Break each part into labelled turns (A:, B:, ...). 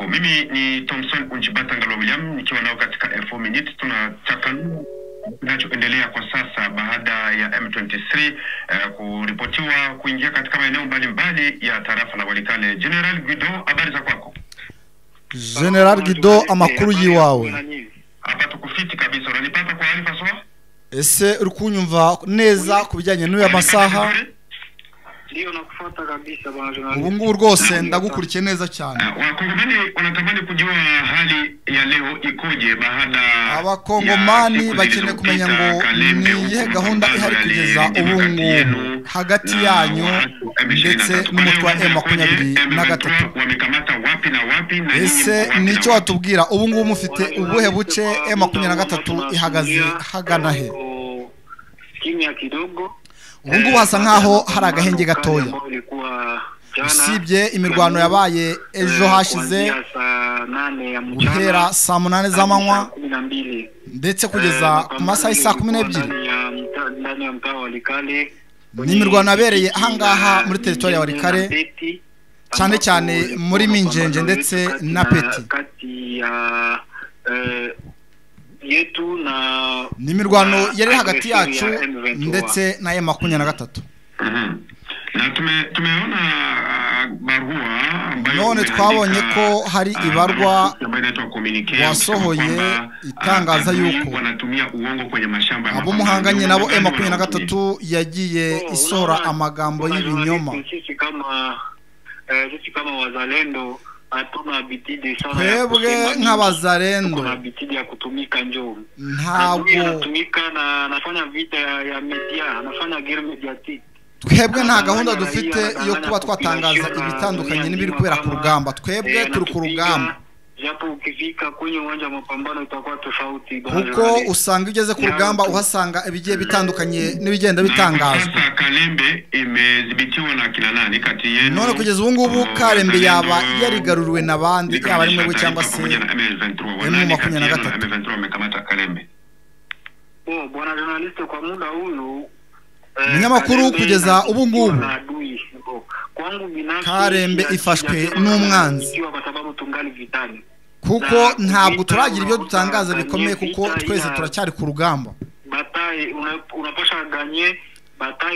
A: Mimi ni Thomson Unjibata Ngalo William nikiwa nao katika F4 Minutes. Tunataka kinachoendelea kwa sasa baada ya M23 kuripotiwa kuingia katika maeneo mbalimbali ya tarafa la Walikale. General Guido, habari za kwako?
B: General Guido, amakuru yiwawe?
A: Hapa tukufiti kabisa. Unanipata kwa hali fasaha?
B: Ese uri kunyumva neza kubijyanye n'uya masaha?
C: Ndio nakufuata kabisa bwana journalist.
B: Ubu ngubu rwose ndagukurikiye neza cyane.
A: Wakongomani wanatamani kujua hali ya leo ikoje baada
B: Abakongomani bakeneye kumenya ngo ni iyihe gahunda ihari kugeza ubu ngubu hagati yanyu ndetse n'umutwe wa M23.
A: Wamekamata wapi na wapi na
B: ese nicyo watubwira ubu ngubu mufite ubuhe buce M23 ihagaze hagana he?
C: Kimya kidogo.
B: Ubu ngubu hasa nkaho hari agahenge gatoya, usibye imirwano yabaye ejo hashize guhera saa 8 z'amanywa ndetse kugeza ku masaha y'isaa 12. Ni imirwano yabereye ahangaha muri teritwari ya Walikale, cyane cyane muri Minjenje ndetse na Peti. Ni imirwano yari hagati yacu ndetse na M23.
A: Na tumeona barua ambayo
B: none twabonye ko hari ibarwa wasohoye itangaza yuko
A: wanatumia uongo kwenye mashamba
B: abo muhanganye nabo M23 yagiye isohora amagambo y'ibinyoma.
C: Sisi kama wazalendo hatuna habitude sana
B: twebwe nk'abazalendo
C: tuna habitude ya kutumika njoo
B: ntabwo
C: anatumika na anafanya vita ya media, anafanya guerre mediatique.
B: Twebwe nta gahunda dufite yo kuba twatangaza ibitandukanye n'ibiri kubera ku rugamba. Twebwe turi ku rugamba,
C: japo ukifika kwenye uwanja wa mapambano itakuwa tofauti,
B: kuko usanga ugeze ku rugamba uhasanga ibigiye bitandukanye n'ibigenda bitangazwa.
A: Kalembe imedhibitiwa na kina nani kati yenu?
B: None kugeza ubu ngubu Kalembe yaba yarigaruriwe n'abandi, yaba ari mwebwe cyangwa se M23?
A: M23 wamekamata Kalembe.
C: Oh, bwana journalist, kwa muda huyu
B: Munyamakuru, kugeza ubu ngubu Kalembe ifashwe n'umwanzi, kuko ntabwo turagira ibyo dutangaza bikomeye, kuko twese turacyari ku rugamba.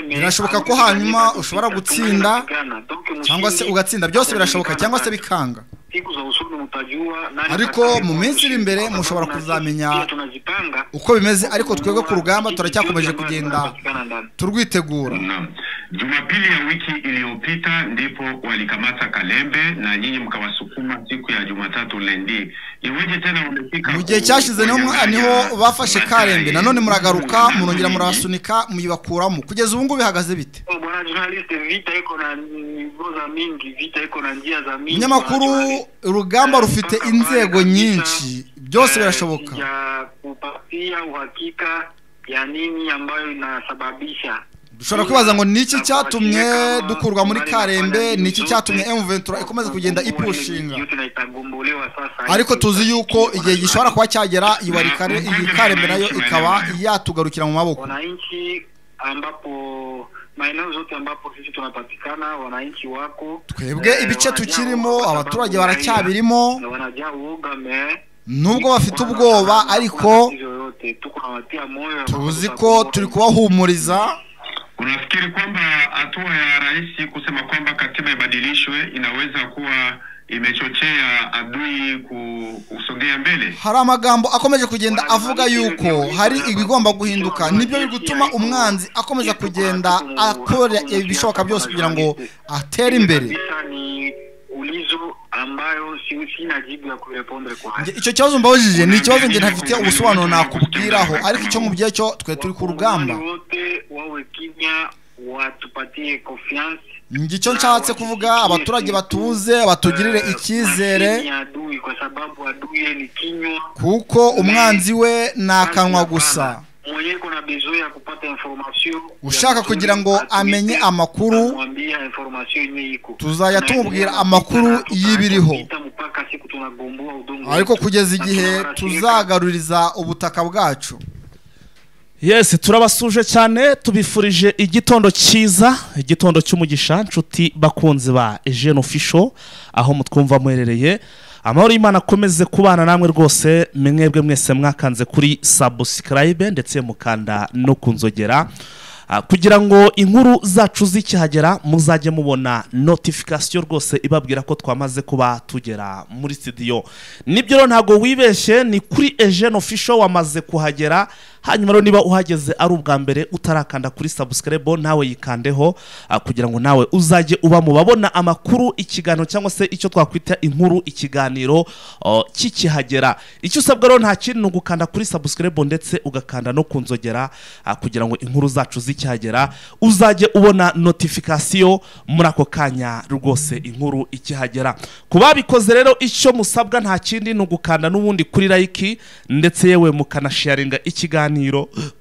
B: Birashoboka ko hanyuma ushobora gutsinda cyangwa se ugatsinda, byose birashoboka cyangwa se bikanga, ariko mu minsi iri imbere mushobora kuzamenya uko bimeze. Ariko twebwe ku rugamba turacyakomeje kugenda turwitegura.
A: Jumapili ya wiki iliyopita ndipo walikamata Kalembe na nyinyi mkawasukuma siku ya Jumatatu lendi. Iweje tena wamefika
B: mu gihe cyashize niho bafashe Kalembe, nanone muragaruka murongera murabasunika muyibakuramo. Kugeza ubu ngubu bihagaze bite?
C: Bwana journalist, vita iko na nivo mingi, vita iko na njia za mingi.
B: Munyamakuru, urugamba rufite inzego nyinshi, byose birashoboka.
C: Ya kupatia uhakika ya nini ambayo inasababisha.
B: Dushobora kwibaza ngo niki cyatumye dukurwa muri Kalembe, niki cyatumye M23 ikomeza kugenda ipushinga, ariko tuzi yuko igihe gishobora kuba cyagera iwarikare iyi Kalembe nayo ikaba yatugarukira mu maboko.
C: Wananchi ambapo maeneo zote ambapo sisi tunapatikana, wananchi wako
B: twebwe ibice tukirimo abaturage baracyabirimo, nubwo bafite ubwoba ariko tuzi ko turi kubahumuriza.
A: Unafikiri kwamba hatua ya rais kusema kwamba katiba ibadilishwe inaweza kuwa imechochea adui kusogea mbele?
B: Hari amagambo akomeje kugenda avuga yuko hari ibigomba guhinduka, nibyo biri gutuma umwanzi akomeza kugenda akora ibishoboka byose kugira ngo atere imbere. Icyo kibazo mbabajije ni ikibazo nge ntafite ubusobanuro nakubwiraho, ariko icyo nkubwiye cyo twe turi ku rugamba. Icyo nshatse kuvuga, abaturage batuze batugirire icyizere, kuko umwanzi we ni akanwa gusa. Ushaka kugira ngo amenye amakuru tuzajya tumubwira amakuru y'ibiriho. Ariko kugeza igihe tuzagaruriza ubutaka bwacu.
D: Yes, turabasuje cyane, tubifurije igitondo cyiza, igitondo cy'umugisha, nshuti bakunzi ba Eugene Official aho mutwumva muherereye. Amahoro y'Imana akomeze kubana namwe rwose, mwebwe mwese mwakanze kuri subscribe ndetse mukanda no kunzogera kugira ngo inkuru zacu zikihagera muzajye mubona notification rwose ibabwira ko twamaze kuba tugera muri studio. Nibyo rero ntago wibeshye, ni kuri Eugene Official wamaze kuhagera. Hanyuma rero niba uhageze ari ubwa mbere utarakanda kuri subscribe, nawe yikandeho kugira ngo nawe uzajye uba mu babona amakuru, ikiganiro cyangwa se icyo twakwita inkuru, ikiganiro kikihagera. Icyo usabwa rero nta kintu, gukanda kuri subscribe ndetse ugakanda no kunzogera kugira ngo inkuru zacu zikihagera uzajye ubona notification muri ako kanya rwose inkuru ikihagera. Kubabikoze rero icyo musabwa nta kindi ni ugukanda n'ubundi kuri like ndetse yewe mukanasharinga ikiganiro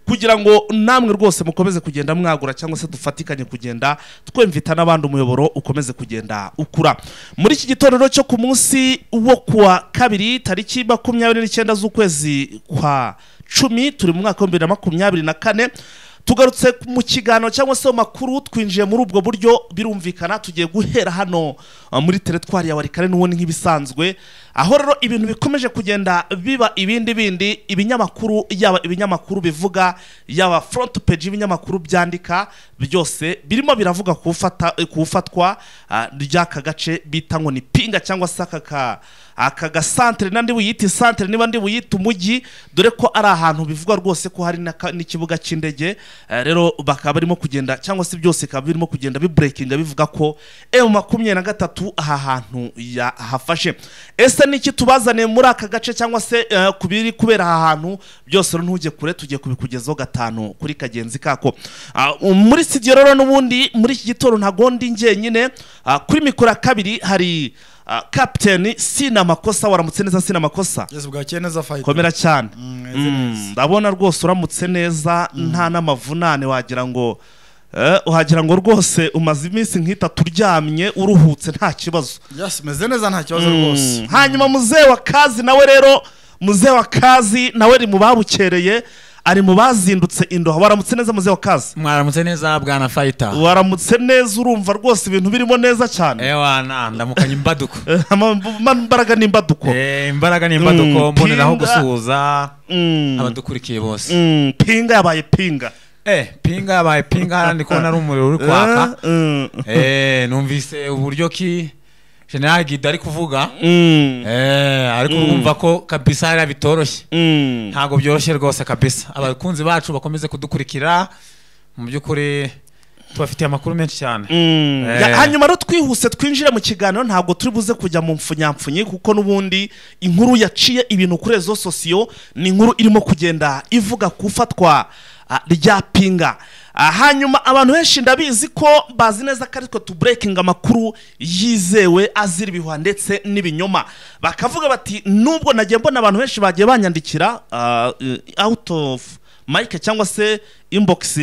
D: kugira ngo namwe rwose mukomeze kugenda mwagura cyangwa se dufatikanye kugenda twemvita n'abandi, umuyoboro ukomeze kugenda ukura. Muri iki gitondo cyo ku munsi wo kuwa kabiri tariki 29 z'ukwezi kwa 10 turi mu mwaka wa 2024, tugarutse mu kiganiro cyangwa se makuru, twinjiye muri ubwo buryo birumvikana tugiye guhera hano muri teritwari ya Walikale n'ubundi nk'ibisanzwe, aho rero ibintu bikomeje kugenda biba ibindi bindi. Ibinyamakuru, yaba ibinyamakuru bivuga, yaba front page ibinyamakuru byandika, byose birimo biravuga kufatwa ry'aka gace bita ngo ni Pinga cyangwa se aka gasantere, nandi buyita santere niba ndi buyita umujyi, dore ko ari ahantu bivugwa rwose ko hari n'ikibuga cy'indege. Rero bakaba barimo kugenda cyangwa se byose bikaba birimo kugenda bibreakinga bivuga ko M23 aha hantu yahafashe. Ese niki tubazane muri aka gace cyangwa se kubiri kubera aha hantu byose ntujye kure, tugiye kubikugezaho gatanu kuri kagenzi kako. Muri studio rero n'ubundi muri iki gitondo ntagondi njyenyine, kuri mikoro ya kabiri hari Captain Sina Makosa. Waramutse neza Sina Makosa?
B: Yes, bwakeye neza fight.
D: Komera cyane. Ndabona rwose uramutse neza, nta n'amavunane, wagira ngo uhagira ngo rwose umaze iminsi nk'itatu turyamye uruhutse nta kibazo.
B: Yes, meze neza nta kibazo rwose.
D: Hanyuma muzee wa kazi nawe rero, muzee wa kazi nawe ari mu babukereye, ari mu bazindutse indoha. Waramutse neza muzee wa kazi?
E: Mwaramutse neza bwana fighter.
D: Waramutse neza, urumva rwose ibintu birimo neza cyane.
E: Ewa na ndamukanye imbaduko.
D: Imbaraga n'imbaduko.
E: Imbaraga n'imbaduko, mboneraho gusuhuza abadukurikiye bose.
D: Pinga yabaye pinga.
E: Pinga yabaye pinga, harandi ko nari umuriro uri kwaka. Numvise uburyo ki General Gida ari kuvuga. Ariko urumva ko kabisa hari bitoroshye. Ntago byoroshye rwose kabisa. Abakunzi bacu bakomeze kudukurikira, mu byukuri tubafitiye amakuru menshi cyane.
D: Hanyuma rero twihuse twinjire mu kiganiro, ntabwo turi buze kujya mu mfunyamfunyi kuko n'ubundi inkuru yaciye ibintu kuri rezo sosiyo ni inkuru irimo kugenda ivuga kufatwa rya Pinga. Hanyuma abantu benshi ndabizi ko bazi neza ko aritwe tu breaking amakuru yizewe azira ibihuha ndetse n'ibinyoma, bakavuga bati nubwo nagiye mbona abantu benshi bagiye banyandikira out of mic cyangwa se inbox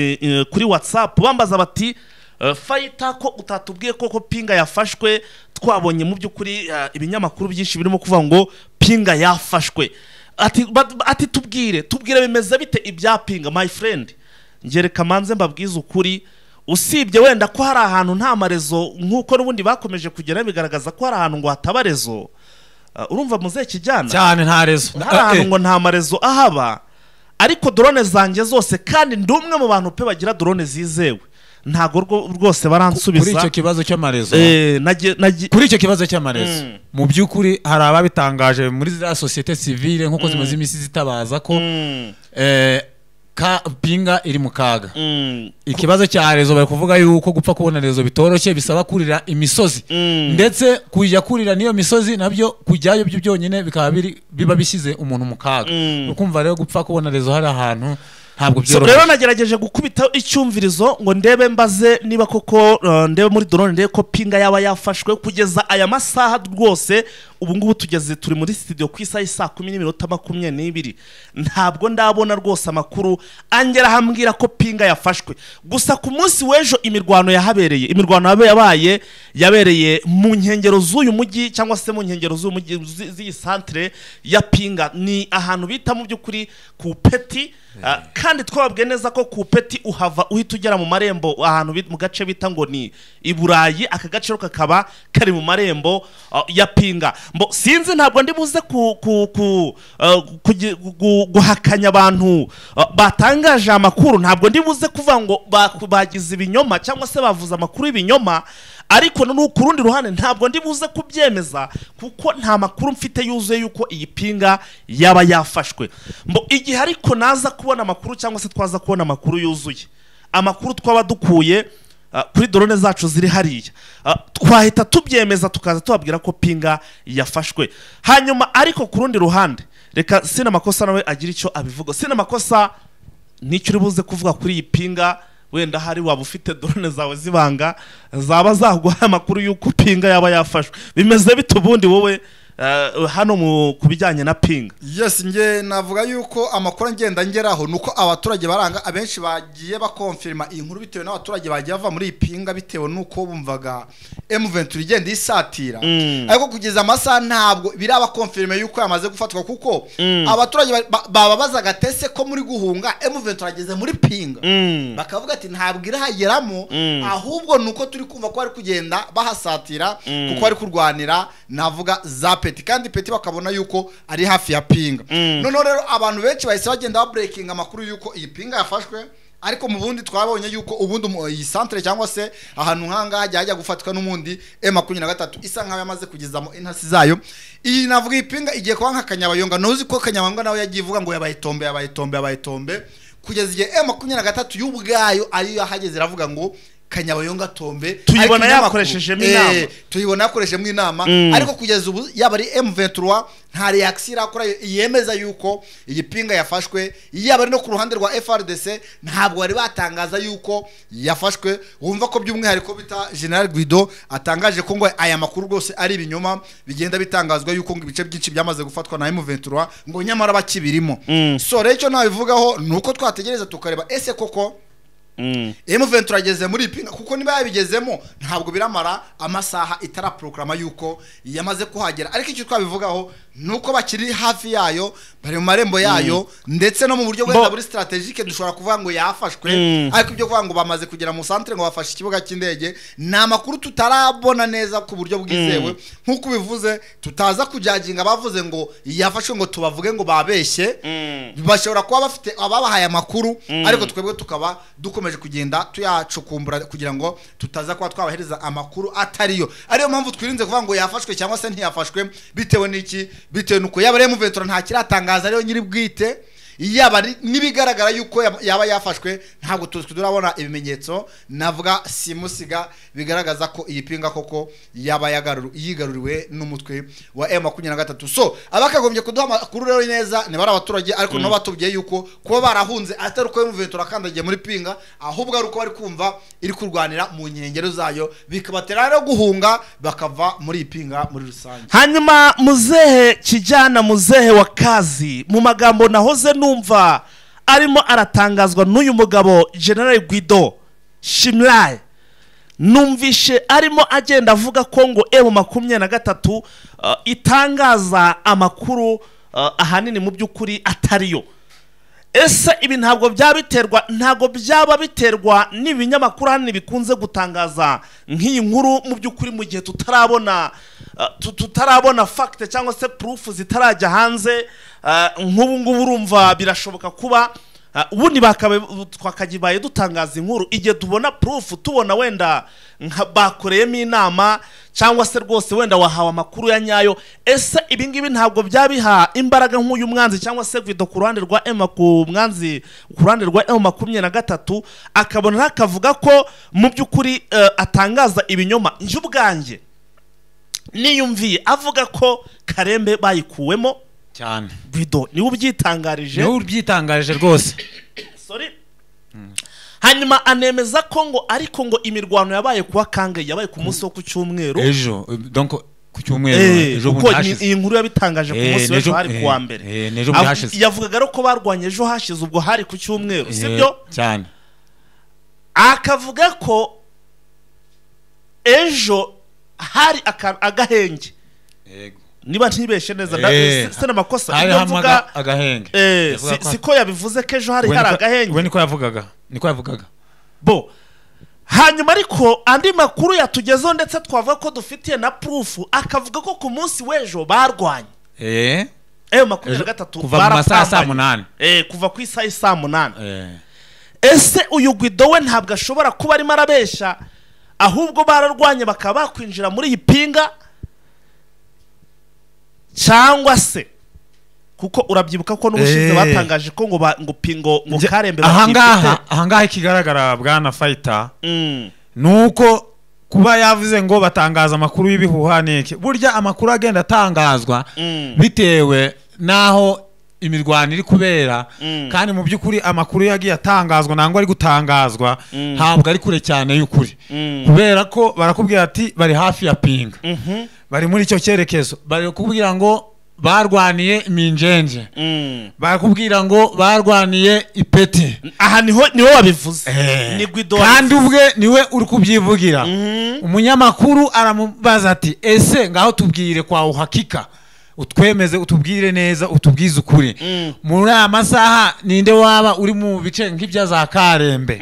D: kuri WhatsApp bambaza bati fighter ko utatubwiye koko Pinga yafashwe, twabonye mu by'ukuri ibinyamakuru byinshi birimo kuvuga ngo Pinga yafashwe, ati tubwire bimeze bite ibya Pinga. My friend, ngereka manze mbabwize ukuri, usibye wenda ko hari ahantu nta marezo nkuko n'ubundi bakomeje kugera bigaragaza ko hari ahantu ngo hatabarezo. Urumva muzee kijyana
E: cyane nta rezo,
D: hari ahantu ngo nta marezo ahaba, ariko drone zanjye zose kandi ndi umwe mu bantu pe bagira drone zizewe, ntago rwose baransubiza
E: kuri icyo kibazo cy'amarezo. Kuri icyo kibazo cy'amarezo mu byukuri hari ababitangaje muri za societe civile nkuko zimaze imisi zitabaza ko Pinga iri mu kaga. Ikibazo cya rezo bari kuvuga yuko gupfa kubona rezo bitoroshye, bisaba kurira imisozi, ndetse kujya kurira niyo misozi nabyo kujyayo byo byonyine bikaba biba bishyize umuntu mu kaga. Ukumva rero gupfa kubona rezo hari ahantu Ntabwo byoroshye.
D: Rero nagerageje gukubita icyumvirizo ngo ndebe mbaze niba koko ndebe muri drone ndebe ko Pinga yaba yafashwe. Kugeza aya masaha rwose ubu ngubu tugeze turi muri studio ku isaha saa 10:22, ntabwo ndabona rwose amakuru angera hambwira ko Pinga yafashwe. Gusa ku munsi w'ejo imirwano yahabereye, imirwano yabaye yabereye mu nkengero z'uyu mujyi cyangwa se mu nkengero z'uyu mujyi z'iyi centre ya Pinga, ni ahantu bita mu by'ukuri ku Peti. Kandi twababwiye neza ko ku Peti uhava uhita ugera mu marembo ahantu mu gace bita ngo ni i Burayi, aka gace kakaba kari mu marembo ya Pinga. Mbo sinzi, ntabwo ndi buze guhakanya abantu batangaje amakuru, ntabwo ndi buze kuvuga ngo bagize ibinyoma cyangwa se bavuze amakuru y'ibinyoma, ariko no ku rundi ruhande ntabwo ndi buze kubyemeza kuko nta makuru mfite yuzuye yuko iyi Pinga yaba yafashwe. Mbo igihe ariko naza kubona amakuru cyangwa se twaza kubona amakuru yuzuye, amakuru twaba dukuye kuri drone zacu ziri hariya, twahita tubyemeza tukaza tubabwira ko Pinga yafashwe. Hanyuma ariko ku rundi ruhande reka Sina Makosa nawe agira icyo abivuga. Sina Makosa, nicyo uri buze kuvuga kuri iyi Pinga? Wenda hari waba ufite drone zawe zibanga zaba zaguha amakuru y'uko Pinga yaba yafashwe, bimeze bite ubundi wowe hano ku bijyanye na Pinga?
B: Yes, nge navuga yuko amakuru ngenda ngeraho nuko abaturage baranga abenshi bagiye bakonfirma iyi nkuru bitewe n'abaturage bagiye bava muri Pinga bitewe nuko bumvaga M23 igenda isatira. Ariko kugeza amasaha ntabwo biraba konfirme yuko yamaze gufatwa, kuko abaturage bababazaga tese ko muri guhunga M23 ageze muri Pinga, bakavuga ati ntabwo irahageramo, ahubwo nuko turi kumva ko bari kugenda bahasatira kuko bari kurwanira navuga za Peti, kandi Peti bakabona yuko ari hafi ya Pinga. Noneho rero abantu benshi bahise bagenda ba breaking amakuru yuko iyi Pinga yafashwe, ariko mu bundi twabonye yuko ubundi iyi centre cyangwa se ahantu nkanga hajya gufatwa n'umundi M23 isa nkaho yamaze kugezamo intasi zayo. Iyi navuga iyi Pinga igiye kuba nka Kanyabayonga, ntuzi ko Kanyabayonga nawe yagiye ivuga ngo yabaye tombe yabaye tombe yabaye tombe, kugeza igihe M23 y'ubwayo ariyo yahageze iravuga ngo Kanyabayonga tombe.
D: Tuyibona yakoreshejemo inama,
B: tuyibona yakoreshejemo inama, ariko kugeza ubu yaba ari M23 nta reaction irakora yemeza yuko iyi Pinga yafashwe, yaba ari no ku ruhande rwa FRDC ntabwo bari batangaza yuko yafashwe. Wumva ko by'umwihariko bita General Guido atangaje ko ngo aya makuru rwose ari ibinyoma bigenda bitangazwa yuko ngo ibice byinshi byamaze gufatwa na M23 ngo nyamara bakibirimo. So rero icyo nabivugaho nuko twategereza tukareba ese koko M23 ageze muri Pinga, kuko niba yabigezemo ntabwo biramara amasaha itaraprograma yuko yamaze kuhagera. Ariko icyo twabivugaho nuko bakiri hafi yayo, bari mu marembo yayo, ndetse no mu buryo bwenda buri strategique dushobora kuvuga ngo yafashwe. Ariko ibyo kuvuga ngo bamaze kugera mu centre ngo bafashe ikibuga cy'indege ni amakuru tutarabona neza ku buryo bwizewe. Nkuko bivuze tutaza kujaginga bavuze ngo yafashwe ngo tubavuge ngo babeshye, bashobora kuba bafite ababahaye amakuru, ariko twebwe tukaba dukomeje kugenda tuyacukumbura kugira ngo tutaza kuba twabahereza amakuru atariyo. Ariyo mpamvu twirinze kuvuga ngo yafashwe cyangwa se ntiyafashwe, bitewe n'iki? Bitewe nuko yaba ari M23 nta kiratangaza ariyo nyiri bwite, yaba nibigaragara yuko yaba yafashwe ntabwo turabona ibimenyetso navuga simusiga bigaragaza ko iyi Pinga koko yaba yigaruriwe n'umutwe wa M23. So abakagombye kuduha amakuru rero neza ni bari abaturage, ariko no batubwiye yuko kuba barahunze atari uko M23 akandagiye muri Pinga, ahubwo ari uko bari kumva iri kurwanira mu nkengero zayo, bikabatera rero guhunga bakava muri Pinga muri rusange.
D: Hanyuma muzehe kijana, muzehe wa kazi, mu magambo nahoze numva arimo aratangazwa n'uyu mugabo General Guido Shimlai, numvishe arimo agenda avuga ko ngo M23 itangaza amakuru ahanini mu by'ukuri atariyo. Ese ibi ntabwo byaba ntabwo byaba biterwa n'ibinyamakuru ahanini bikunze gutangaza nk'iyi nkuru mu by'ukuri mu gihe tutarabona tutarabona fact cyangwa se proof zitarajya hanze? Nk'ubu ngubu urumva birashoboka kuba ubundi twakagibaye dutangaza inkuru igihe tubona proof, tubona wenda bakoreyemo inama cyangwa se rwose wenda wahawe amakuru ya nyayo. Ese ibi ngibi ntabwo byabiha imbaraga nk'uyu mwanzi cyangwa se Guido ku ruhande rwa M ku mwanzi ku ruhande rwa M23 akabona akavuga ko mu by'ukuri atangaza ibinyoma? Njye ubwanjye niyumviye avuga ko Karembe bayikuwemo
E: cyane.
D: Guido niwe ubyitangarije,
E: niwe ubyitangarije rwose.
D: Hanyuma anemeza ko ngo ariko ngo imirwano yabaye kuwa kangahe, yabaye ku munsi wo ku cyumweru
E: ejo, donc ku cyumweru ejo bundi hashize.
D: Iyi nkuru yabitangaje ku munsi w'ejo hari kuwa mbere. Yavugaga rero ko barwanye ejo hashize, ubwo hari ku cyumweru, sibyo
E: cyane.
D: Akavuga ko ejo hari agahenge, niba ntibeshe neza se n'amakosa
E: yavuga agahenge,
D: siko yabivuze ko ejo hari agahenge,
E: we niko yavugaga, niko yavugaga
D: bo. Hanyuma ariko andi makuru yatugezeho ndetse twavuga ko dufitiye na proof, akavuga ko ku munsi w'ejo barwanye M23
E: kuva mu masaha saa 8,
D: kuva ku isaha saa 8. Ese uyu Guido we ntabwo ashobora kuba arimo arabeshya, ahubwo bararwanye bakaba bakwinjira muri iyi Pinga? Cyangwa se kuko urabyibuka ko n'ubushize batangaje ko ngo ngo Pingo ngo Karembe
E: ahangaha ikigaragara bwana Fighter nuko kuba yavuze ngo batangaza amakuru y'ibihuha niki, burya amakuru agenda atangazwa bitewe naho imirwano iri kubera, kandi mu by'ukuri amakuru yagiye atangazwa nangwa ari gutangazwa ntabwo ari kure cyane y'ukuri, kubera ko barakubwira ati bari hafi ya Pinga, bari muri icyo cyerekezo, bari kubwira ngo barwaniye Minjenje, barakubwira ngo barwaniye Ipeti.
D: Aha niho wabivuze, ni Guido,
E: kandi ubwe niwe uri kubyivugira. Umunyamakuru aramubaza ati ese ngaho tubwire kwa uhakika, utwemeze, utubwire neza, utubwize ukuri, muri aya masaha ninde waba uri mu bice nk'ibya za Karembe?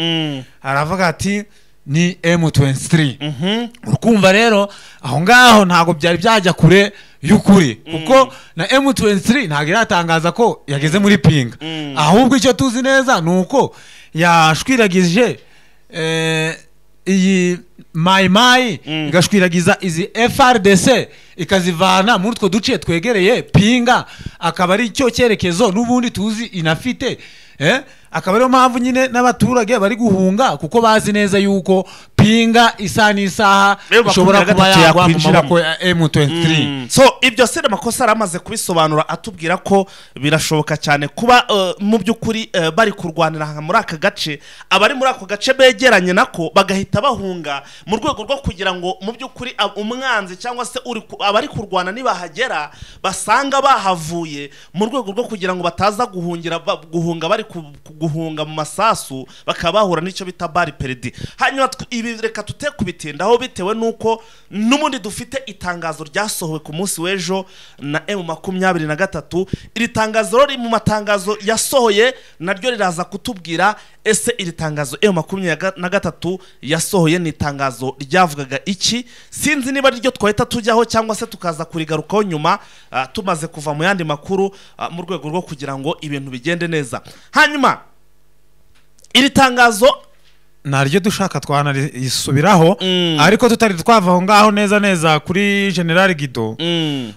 E: Aravuga ati ni M23. Urukumva rero aho ngaho ntago byari byajya kure y'ukuri, kuko na M23 ntago iratangaza ko yageze muri Pinga, ahubwo icyo tuzi neza nuko yashwiragije iyi Mai Mai, igashwiragiza izi FRDC ikazivana muri utwo duce twegereye Pinga, akaba ari cyo cyerekezo n'ubundi tuzi inafite. Akaba ariyo mpamvu nyine n'abaturage bari guhunga, kuko bazi neza yuko Pinga isa n'isaha ishobora kuba yagwa mu maboko ya M23.
D: So ibyo se n'amakosa aramaze kubisobanura, atubwira ko birashoboka cyane kuba mu by'ukuri bari kurwanira muri aka gace, abari muri ako gace begeranye nako bagahita bahunga mu rwego rwo kugira ngo mu by'ukuri umwanzi cyangwa se abari kurwana nibahagera basanga bahavuye, mu rwego rwo kugira ngo bataza guhunga bari guhunga mu masasu bakaba bahura n'icyo bita bari peredi. Hanyuma ibi reka tute kubitindaho bitewe nuko n'ubundi dufite itangazo ryasohowe ku munsi w'ejo na M23. Iri tangazo riri mu matangazo yasohoye naryo riraza kutubwira ese iri tangazo M23 yasohoye ni itangazo ryavugaga iki. Sinzi niba ryo twahita tujyaho cyangwa se tukaza kurigarukaho nyuma tumaze kuva mu yandi makuru, mu rwego rwo kugira ngo ibintu bigende neza. Hanyuma iri tangazo
E: naryo dushaka twanasubiraho, ariko tutari twava aho ngaho neza neza kuri General Guido.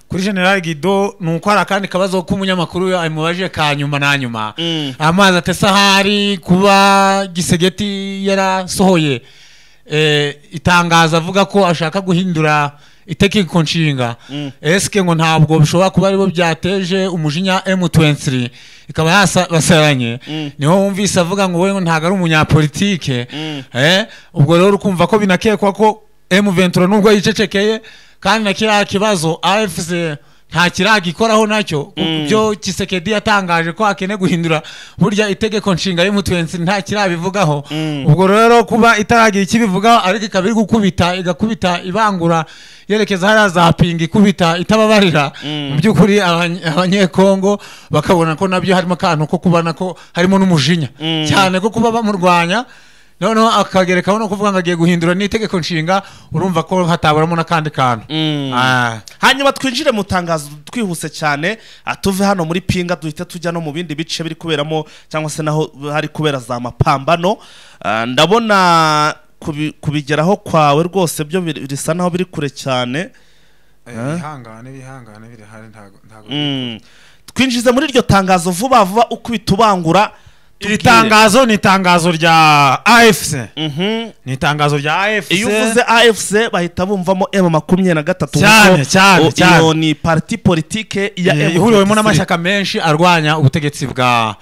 E: Kuri General Guido nuko hari akandi kabazo k'umunyamakuru amubaje ka nyuma na nyuma, amazi atesa hari kuba Gisegeti yarasohoye itangaza avuga ko ashaka guhindura itegeko nshinga, eske ngo ntabwo bishobora kuba aribo byateje umujinya M23 ikaba yasaranye? Niho wumvise avuga ngo we ntago ari umunyapolitike. Ubwo rero ukumva ko binakekwa ko M23 nubwo yicecekeye kandi na kiriya kibazo AFC nta kiragikoraho nacyo, byo Tshisekedi yatangaje ko akene guhindura burya itegeko nshinga y'M23 nta kirabivugaho. Ubwo rero kuba itaragira ikibivugaho ariko ikaba iri gukubita igakubita ibangura yerekeza hariya za Pinga ikubita itababarira, mu by'ukuri abanyekongo bakabona ko nabyo harimo akantu ko kubana ko harimo n'umujinya cyane ko kuba bamurwanya, noneho akagerekaho no kuvuga ngo agiye guhindura n'itegeko nshinga, urumva ko hataburamo n'akandi kantu.
D: Hanyuma twinjire mu tangazo twihuse cyane, tuve hano muri Pinga duhite tujya no mu bindi bice biri kuberamo cyangwa se naho hari kubera za mapambano. Ndabona kubigeraho kwawe rwose byo bisa naho biri kure cyane.
E: Bihangane bihangane birahari ntago
D: twinjize muri iryo tangazo vuba vuba uko bitubangura.
E: Iri tangazo ni itangazo rya AFC. Ni itangazo rya AFC.
D: Iyo uvuze AFC bahita bumvamo M23
E: cyane cyane cyane.
D: Iyo ni parti politique ya
E: ihuriwemo n'amashyaka menshi arwanya ubutegetsi bwa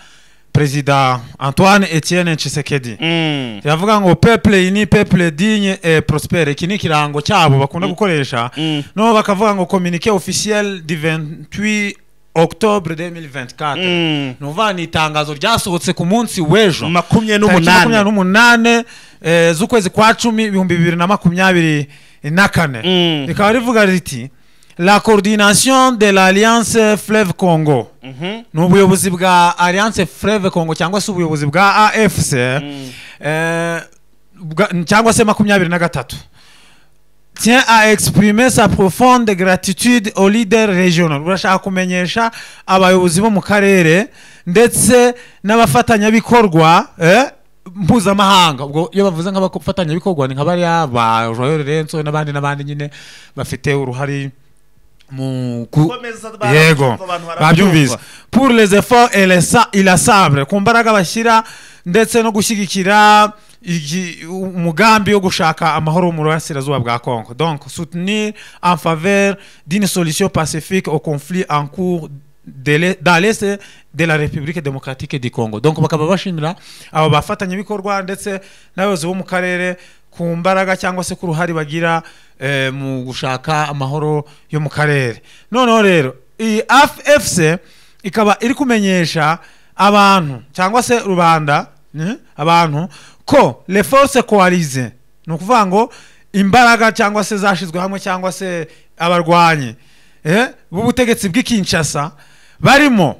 E: Perezida Antoine Etienne Tshisekedi. Kiravuga ngo "Peuple uni, peuple digne et prospère". Iki ni ikirango cyabo bakunda gukoresha. No bakavuga ngo "Communiqué officiel du 28 octobre 2024". Ni ukuvuga ni itangazo ryasohotse ku munsi w'ejo,
D: 28.
E: Tariki 28 z'ukwezi kwa 10, 2024. Rikaba rivuga riti "La coordination de l'Alliance Fleuve Congo", ni ubuyobozi bwa Alliance Fleuve Congo cyangwa se ubuyobozi bwa AFC cyangwa se 23, "tient à exprimer sa profonde gratitude aux leaders régionaux", urashaka kumenyesha abayobozi bo mu karere ndetse n'abafatanyabikorwa mpuzamahanga. Ubwo iyo bavuze nk'abafatanyabikorwa ni nka bariya ba Joao Lourenço n'abandi n'abandi nyine bafite uruhare mu
D: Komeza.
E: Yego.
D: Abantu
E: Babyumvise.
D: barabyumva.
E: "Pour les efforts et les inlassables", ku mbaraga bashyira ndetse no gushyigikira umugambi wo gushaka amahoro mu burasirazuba bwa Congo, donc "soutenir en faveur d'une solution pacifique au conflit en cours dans l'est de la République démocratique du Congo". Donc bakaba bashimira abo bafatanyabikorwa ndetse n'abayobozi bo mu karere ku mbaraga cyangwa se ku ruhare bagira mu gushaka amahoro yo mu karere. Noneho rero iyi AFC ikaba iri kumenyesha abantu cyangwa se rubanda, abantu ko "les forces coalisées", ni ukuvuga ngo imbaraga cyangwa se zashyizwe hamwe cyangwa se abarwanyi b'ubutegetsi bw'i Kinshasa barimo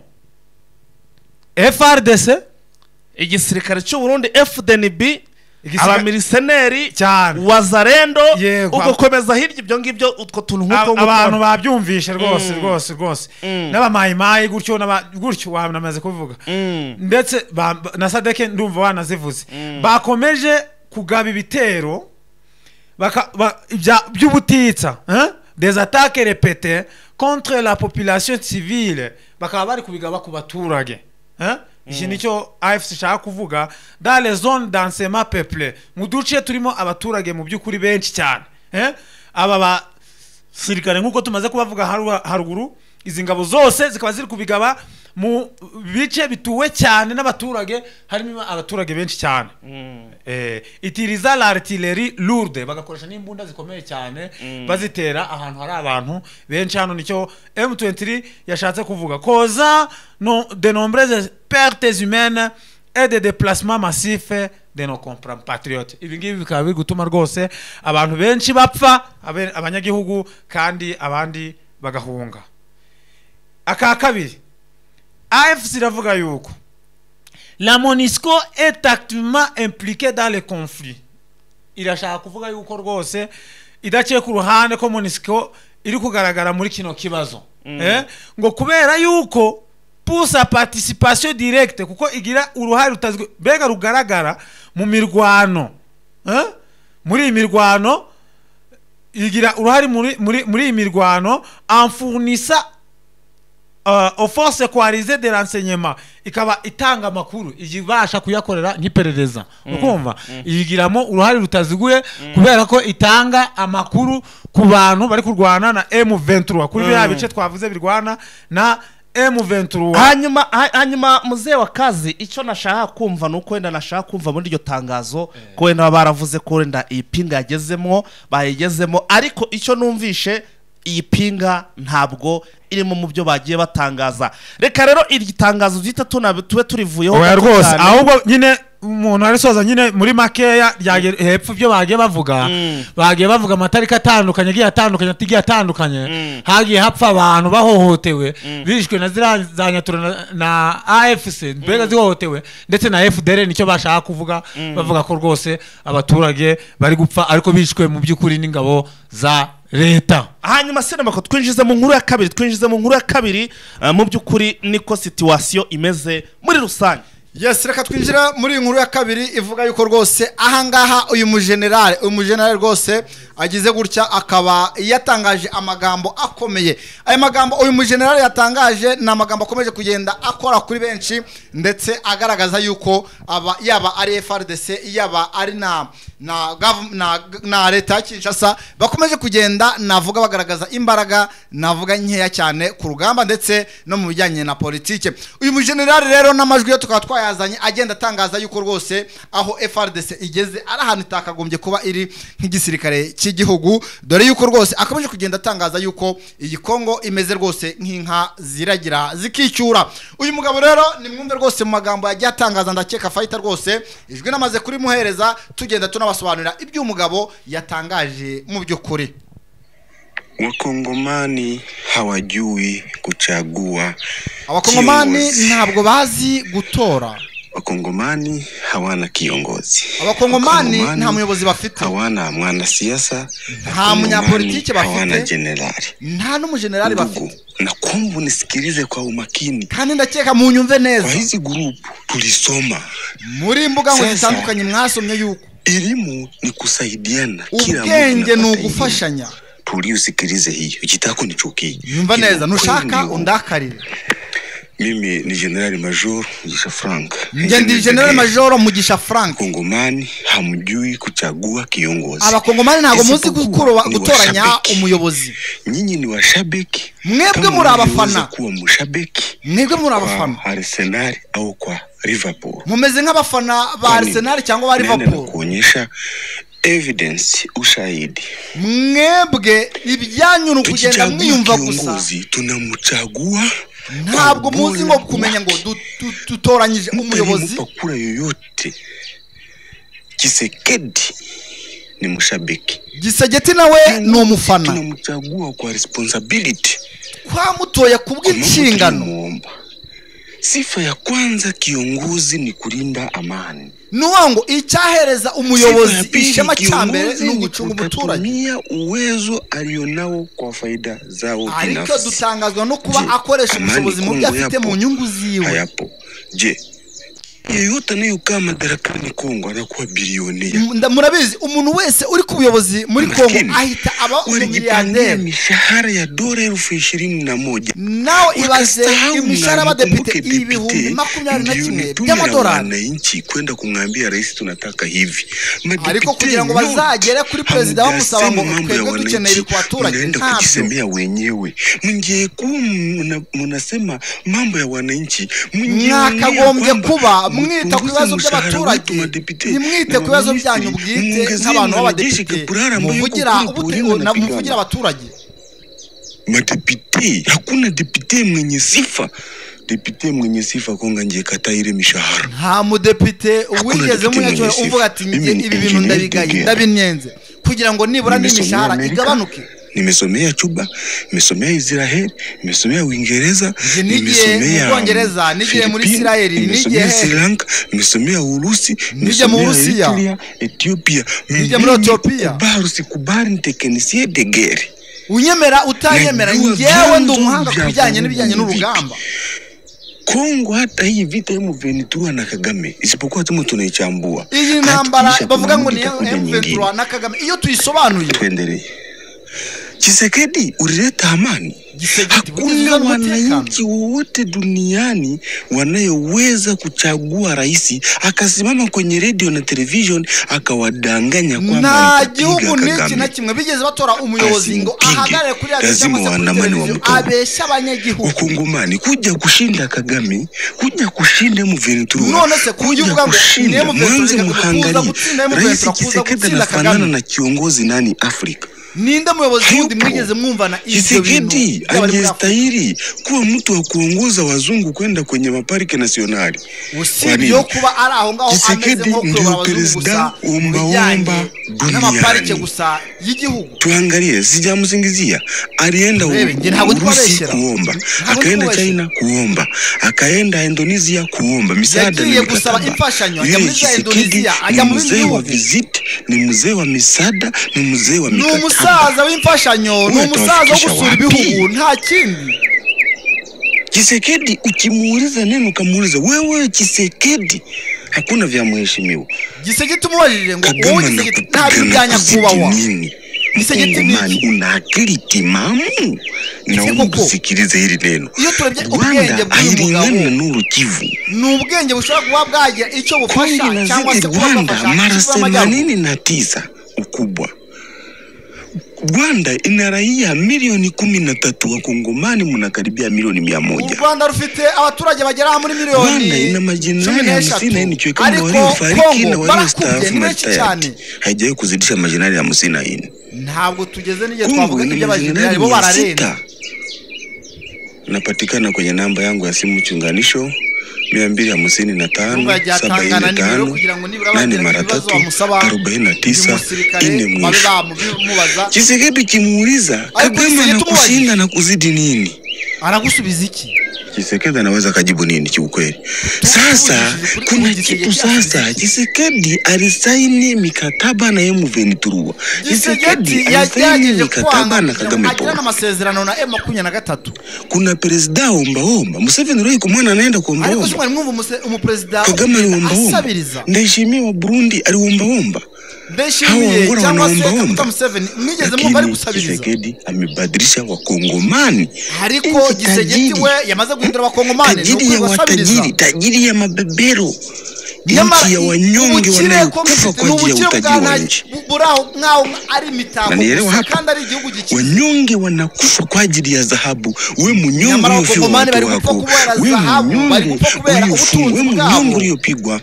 E: FARDC,
D: igisirikare cy'u Burundi FDNB, abamiriseneri,
E: Cyane.
D: Wazalendo,
E: Yego.
D: ugakomeza hirya ibyo ngibyo, utwo tuntu nk'utwo ngutwo.
E: Abantu babyumvishe rwose rwose rwose, n'abamayimayi gutyo, gutyo wanamaze kubivuga, ndetse na SADC ndumva wanazivuze. Bakomeje kugaba ibitero by'ubutitsa, hein? "Des attaques répétées contre la population civile", bakaba bari kubigaba ku baturage, hein? Iki nicyo AFC ishaka kuvuga, "dans les zones densément peuplées", mu duce turimo abaturage mu by'ukuri benshi cyane, hein? Aba basirikare nk'uko tumaze kubavuga haruguru, izi ngabo zose zikaba ziri kubigaba mu bice bituwe cyane n'abaturage, harimo abaturage benshi cyane, "utilisant l'artillerie lourde", bagakoresha n'imbunda zikomeye cyane bazitera ahantu hari abantu benshi. Hano nicyo M23 yashatse kuvuga, "causant de nombreuses pertes humaines et des déplacements massifs de nos compatriotes". Ibi ngibi bikaba biri gutuma rwose abantu benshi bapfa, abanyagihugu, kandi abandi bagahunga. Aka kabiri, AFC iravuga yuko "la MONUSCO est activement impliquée dans le conflit". Irashaka kuvuga yuko rwose idaciye ku ruhande ko MONUSCO iri kugaragara muri kino kibazo, ngo kubera yuko "pour sa participation directe", kuko igira uruhare rutazwi mbega rugaragara mu mirwano, muri iyi mirwano igira uruhare muri iyi mirwano, "en fournissant aux forces coalisées de renseignement", ikaba itanga amakuru, ibasha kuyakorera nk'iperereza. Ukumva iyigiramo uruhare rutaziguye kubera ko itanga amakuru ku bantu bari kurwana na M23, kuri biriya bice twavuze birwana na M23.
D: Hanyuma muzehe wa kazi, icyo nashaka kumva ni uko wenda nashaka kumva muri iryo tangazo ko wenda baba baravuze ko wenda iyi pinga yagezemo, bayigezemo, ariko icyo numvishe, iyi pinga ntabwo irimo mu byo bagiye batangaza. Reka rero iri tangazo duhita tube turivuyeho
E: Oya
D: gato
E: rwose.
D: cyane.
E: Ahubwo nyine umuntu arisoza nyine muri makeya hepfo ibyo bagiye bavuga, bagiye bavuga amatariki atandukanye agiye atandukanye hagiye hapfa abantu bahohotewe, bishwe na ziriya za Nyatura na AFC, mbega zihohotewe, ndetse na FDLR. Nicyo bashaka kuvuga, bavuga ko rwose abaturage bari gupfa ariko bishwe mu by'ukuri n'ingabo za leta.
D: Hanyuma sinema twinjize mu nkuru ya kabiri, mu by'ukuri niko situation imeze muri rusange.
B: Yes, reka twinjira muri iyi nkuru ya kabiri ivuga yuko rwose ahangaha uyu mujenerali rwose agize gutya akaba yatangaje amagambo akomeye. Aya magambo uyu mujenerali yatangaje ni amagambo akomeje kugenda akora kuri benshi, ndetse agaragaza yuko aba yaba ari FARDC, yaba ari na na leta ya Kinshasa bakomeje kugenda navuga bagaragaza imbaraga navuga nkeya cyane ku rugamba ndetse no mu bijyanye na politike. Uyu mujenerali rero n'amajwi yo tukaba twayazanye agenda atangaza yuko rwose aho FARDC igeze ari ahantu itakagombye kuba iri nk'igisirikare cy'igihugu, dore yuko rwose akomeje kugenda atangaza yuko iyi Kongo imeze rwose nk'inka ziragira zikicyura. Uyu mugabo rero nimwumve rwose mu magambo yagiye atangaza, ndakeka fighter rwose ijwi namaze kuri muhereza, tugenda tunabasobanurira ibyo umugabo yatangaje mu by'ukuri.
F: Wakongomani hawajui kuchagua.
B: Abakongomani ntabwo bazi gutora.
F: Wakongomani hawana kiongozi.
B: Abakongomani nta muyobozi bafite.
F: Hawana mwanasiasa.
B: Nta munyapolitike bafite.
F: Hawana generali.
B: Nta n'umugenerali bafite.
F: Na kumbu nisikilize kwa umakini.
B: Kandi ndakeka munyumve neza.
F: Kwa hizi group tulisoma.
B: Muri mbuga ngo zitandukanye mwasomye yuko
F: elimu ni kusaidiana. Kila
B: ubwenge ni ugufashanya.
F: Tuliusikilize hiyo. Ukitaka unichukie.
B: Nyumva neza nushaka undakarire.
F: Mimi ni General Major Mugisha Frank.
B: Ndi General Major Mugisha Frank.
F: Kongomani hamjui kuchagua kiongozi.
B: Abakongomani ntago muzi gutoranya umuyobozi.
F: Nyinyi ni washabiki.
B: Mwebwe muri abafana.
F: Kuwa mushabiki.
B: Mwebwe muri abafana.
F: Arsenal au kwa Liverpool.
B: Mumeze nk'abafana ba Arsenal cyangwa ba Liverpool.
F: Kuonyesha evidence, ushahidi.
B: Mwebwe ibyanyu no kugenda mwiyumva gusa.
F: Tunamchagua.
B: Ntabwo muzi ngo kumenya ngo dutoranyije umuyobozi.
F: Kura yoyote. Tshisekedi ni mushabiki.
B: Gisegeti nawe ni umufana.
F: Tunamchagua kwa responsibility.
B: Twamutoye kubw'inshingano.
F: Sifa ya kwanza kiongozi ni kulinda amani.
B: Nuwango icyahereza umuyobozi ishema cyambere ni ugucunga umuturage.
F: Uwezo alionao kwa faida zao binafsi.
B: Ariko dutangazwa no kuba akoresha ubushobozi mu byo afite mu nyungu ziwe.
F: Hayapo. Je, yeyote anayekaa madarakani Kongo anakuwa bilionea.
B: Murabizi umuntu wese uri ku buyobozi muri Kongo ahita aba umiliyoneri.
F: Mishahara ya dola 21,000.
B: Nawe ibaze imishahara y'abadepite 2021 by'amadolari.
F: Wananchi kwenda kumwambia rais tunataka hivi.
B: Ariko kugira ngo bazagere kuri president bamusaba ngo twebwe dukeneye ku baturage,
F: ntabwo kujisemea wenyewe. Mngekuwa mnasema mambo ya wananchi,
B: mwakagombye kuba mwita ku bibazo by'abaturage, nimwite ku bibazo byanyu bwite nk'abantu b'abadepite, muvugira abaturage.
F: Madepite, hakuna depite mwenye sifa. Depite mwenye sifa Kongo ngiye kata ile mishahara.
B: Nta mudepite wigeze munyacyubahiro uvuga ati ibi bintu ndabigaye ndabinyenze kugira ngo nibura n'imishahara igabanuke.
F: Nimesomea Cuba, nimesomea Israel, nimesomea Uingereza,
B: nimesomea Uingereza, nigiye muri Israel, nigiye
F: Sri Lanka, nimesomea Urusi,
B: nimesomea Eritrea,
F: Ethiopia,
B: nigiye muri Ethiopia.
F: Kubali usikubali nitekenisiye de guerre.
B: Unyemera utanyemera ngewe ndi umuhanga kubijyanye n'ibijyanye n'urugamba.
F: Kongo hata hii vita ya M23 na Kagame isipokuwa tumo tunaichambua.
B: Iyi ntambara bavuga ngo ni M23 na Kagame iyo tuyisobanuye.
F: Tuendelee. Tshisekedi ulileta amani. Hakuna wananchi wote duniani wanayoweza kuchagua rais akasimama kwenye radio na television akawadanganya kwamba
B: nta gihugu n'iki na kimwe bigeze batora umuyobozi ngo ahagarare kuri radio cyangwa se kuri television abesha abanyagihugu.
F: Ukungumani kuja kushinda Kagame, kuja kushinda M23.
B: None se kuja uvuga ngo ni M23 kuza gutsinda M23 kuza gutsinda Kagame
F: na kiongozi nani Afrika?
B: Ninde muyobozi wundi mwigeze mwumvana ivyo bintu?
F: Tshisekedi angestahili kuwa mtu wa kuongoza wazungu kwenda kwenye maparke nasionali.
B: Usibye kuba ari aho ngaho ameze nko kuyobora abazungu gusa
F: omba
B: n'amaparike gusa y'igihugu.
F: Tuangalie, sijamsingizia. Alienda Urusi kuomba, akaenda China kuomba, akaenda Indonesia kuomba misaada.
B: Yagiye gusaba imfashanyo ajya muri Indonesia, ajya mu bindi bihugu.
F: Visit ni mzee wa misaada, ni mzee wa mikataba.
B: Umusaza w'imfashanyo, ni umusaza wo gusura ibihugu, nta kindi.
F: Tshisekedi ukimuuliza neno ukamuuliza wewe Tshisekedi, hakuna vya mheshimiwa.
B: Tshisekedi tumubajije ngo wowe Tshisekedi nta bintu bya nyakubahwa.
F: Mkongomani una akili timamu? Naomba usikilize hili neno. Rwanda hailingani na Nord Kivu.
B: Ni ubwenge bushobora kuba bwagira icyo bufasha cyangwa se
F: Rwanda mara 89 ukubwa. Rwanda ina raia milioni 13, Wakongomani mnakaribia milioni 100.
B: Rwanda rufite abaturage bagera muri milioni.
F: Rwanda ina majenerali 54 kama waliofariki na waliostaafu na haijawahi kuzidisha majenerali 54.
B: Ntabwo tugeze n'igihe twavuga iby'abajenerali bo bararenga.
F: Napatikana kwenye namba yangu ya simu chunganisho 255 75 8 mara 3 49 4 mwisho. Tshisekedi kimuuliza Kagame anakushinda na kuzidi nini?
B: Anakusubiza iki?
F: Tshisekedi anaweza kajibu nini kiukweli? Sasa kuna kitu sasa, Tshisekedi alisaini mikataba na M23. Tshisekedi alisaini mikataba na Kagame Paul.
B: Amasezerano na M23.
F: Kuna president omba omba. Museveni roi kumwana anaenda kuomba omba.
B: Ariko mwumva umupresident
F: Kagame aliomba omba. Ndayishimiye wa Burundi aliomba omba.
B: Ndayishimiye cyangwa se Dr. Museveni mwigeze mwumva ari gusabiriza.
F: Tshisekedi amebadilisha Wakongomani.
B: Ariko Tshisekedi we yamaze guhindura Wakongomani.
F: Tajiri ya watajiri, tajiri ya mabebero, nchi ya wanyonge wanaokufa kwa ajili ya utajiri wa nchi.
B: Na
F: nielewa hapa, wanyonge wanakufa kwa ajili ya dhahabu. We mnyonge uliofiwa watu wako, we mnyonge uliofungwa, we mnyonge uliopigwa,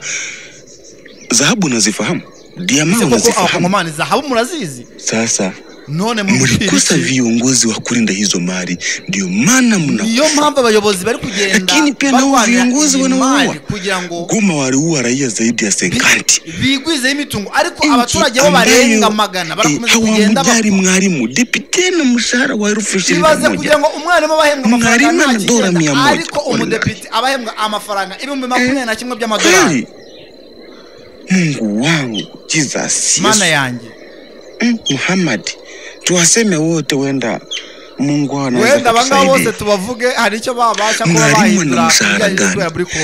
F: dhahabu unazifahamu, diamond unazifahamu.
B: Dhahabu murazizi.
F: Sasa
B: none
F: mlikosa viongozi wa kulinda hizo mali, ndio maana mna.
B: Niyo mpamvu abayobozi bari kugenda,
F: lakini pia nao viongozi wanaua kugira ngo Goma waliua raia zaidi ya 50
B: bigwize imitungo, ariko abaturage bo barenga magana barakomeza kugenda.
F: Hawamjali mwalimu deputy na mshahara wa 21,000
B: bibaze kugira ngo umwarimu abahembwa amafaranga
F: na dola 100,
B: ariko umudepite abahembwa amafaranga 21,000 by'amadolari.
F: Mungu wangu, Jesus,
B: mana yanjye
F: Muhammad, tuwaseme wote wenda Mungu anaweza
B: wenda banga bose tubavuge hari icyo babasha kuba bahindura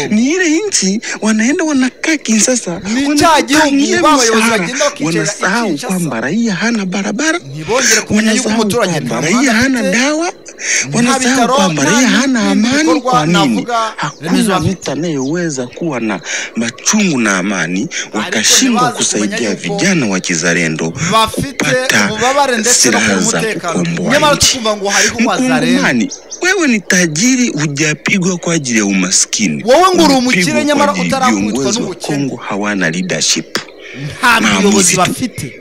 F: ni ile nchi wanaenda wanakaa Kinshasa,
B: ni cya gihugu babayobozi bagenda bakicara
F: wanasahau kwamba raia hana barabara,
B: ntibongere kumenya yuko umuturage
F: nta raia hana dawa, wanasahau kwamba raia hana amani. Kwa nini? Hakuna mtu anayeweza kuwa na machungu na amani wakashindwa kusaidia vijana wa kizalendo kupata silaha za kukomboa nchi. Mkongomani, wewe ni tajiri, hujapigwa kwa ajili ya umaskini.
B: Wowe nguri umukire nyamara utarakubitwa
F: n'ubukene. Kongo hawana leadership,
B: nta muyobozi bafite.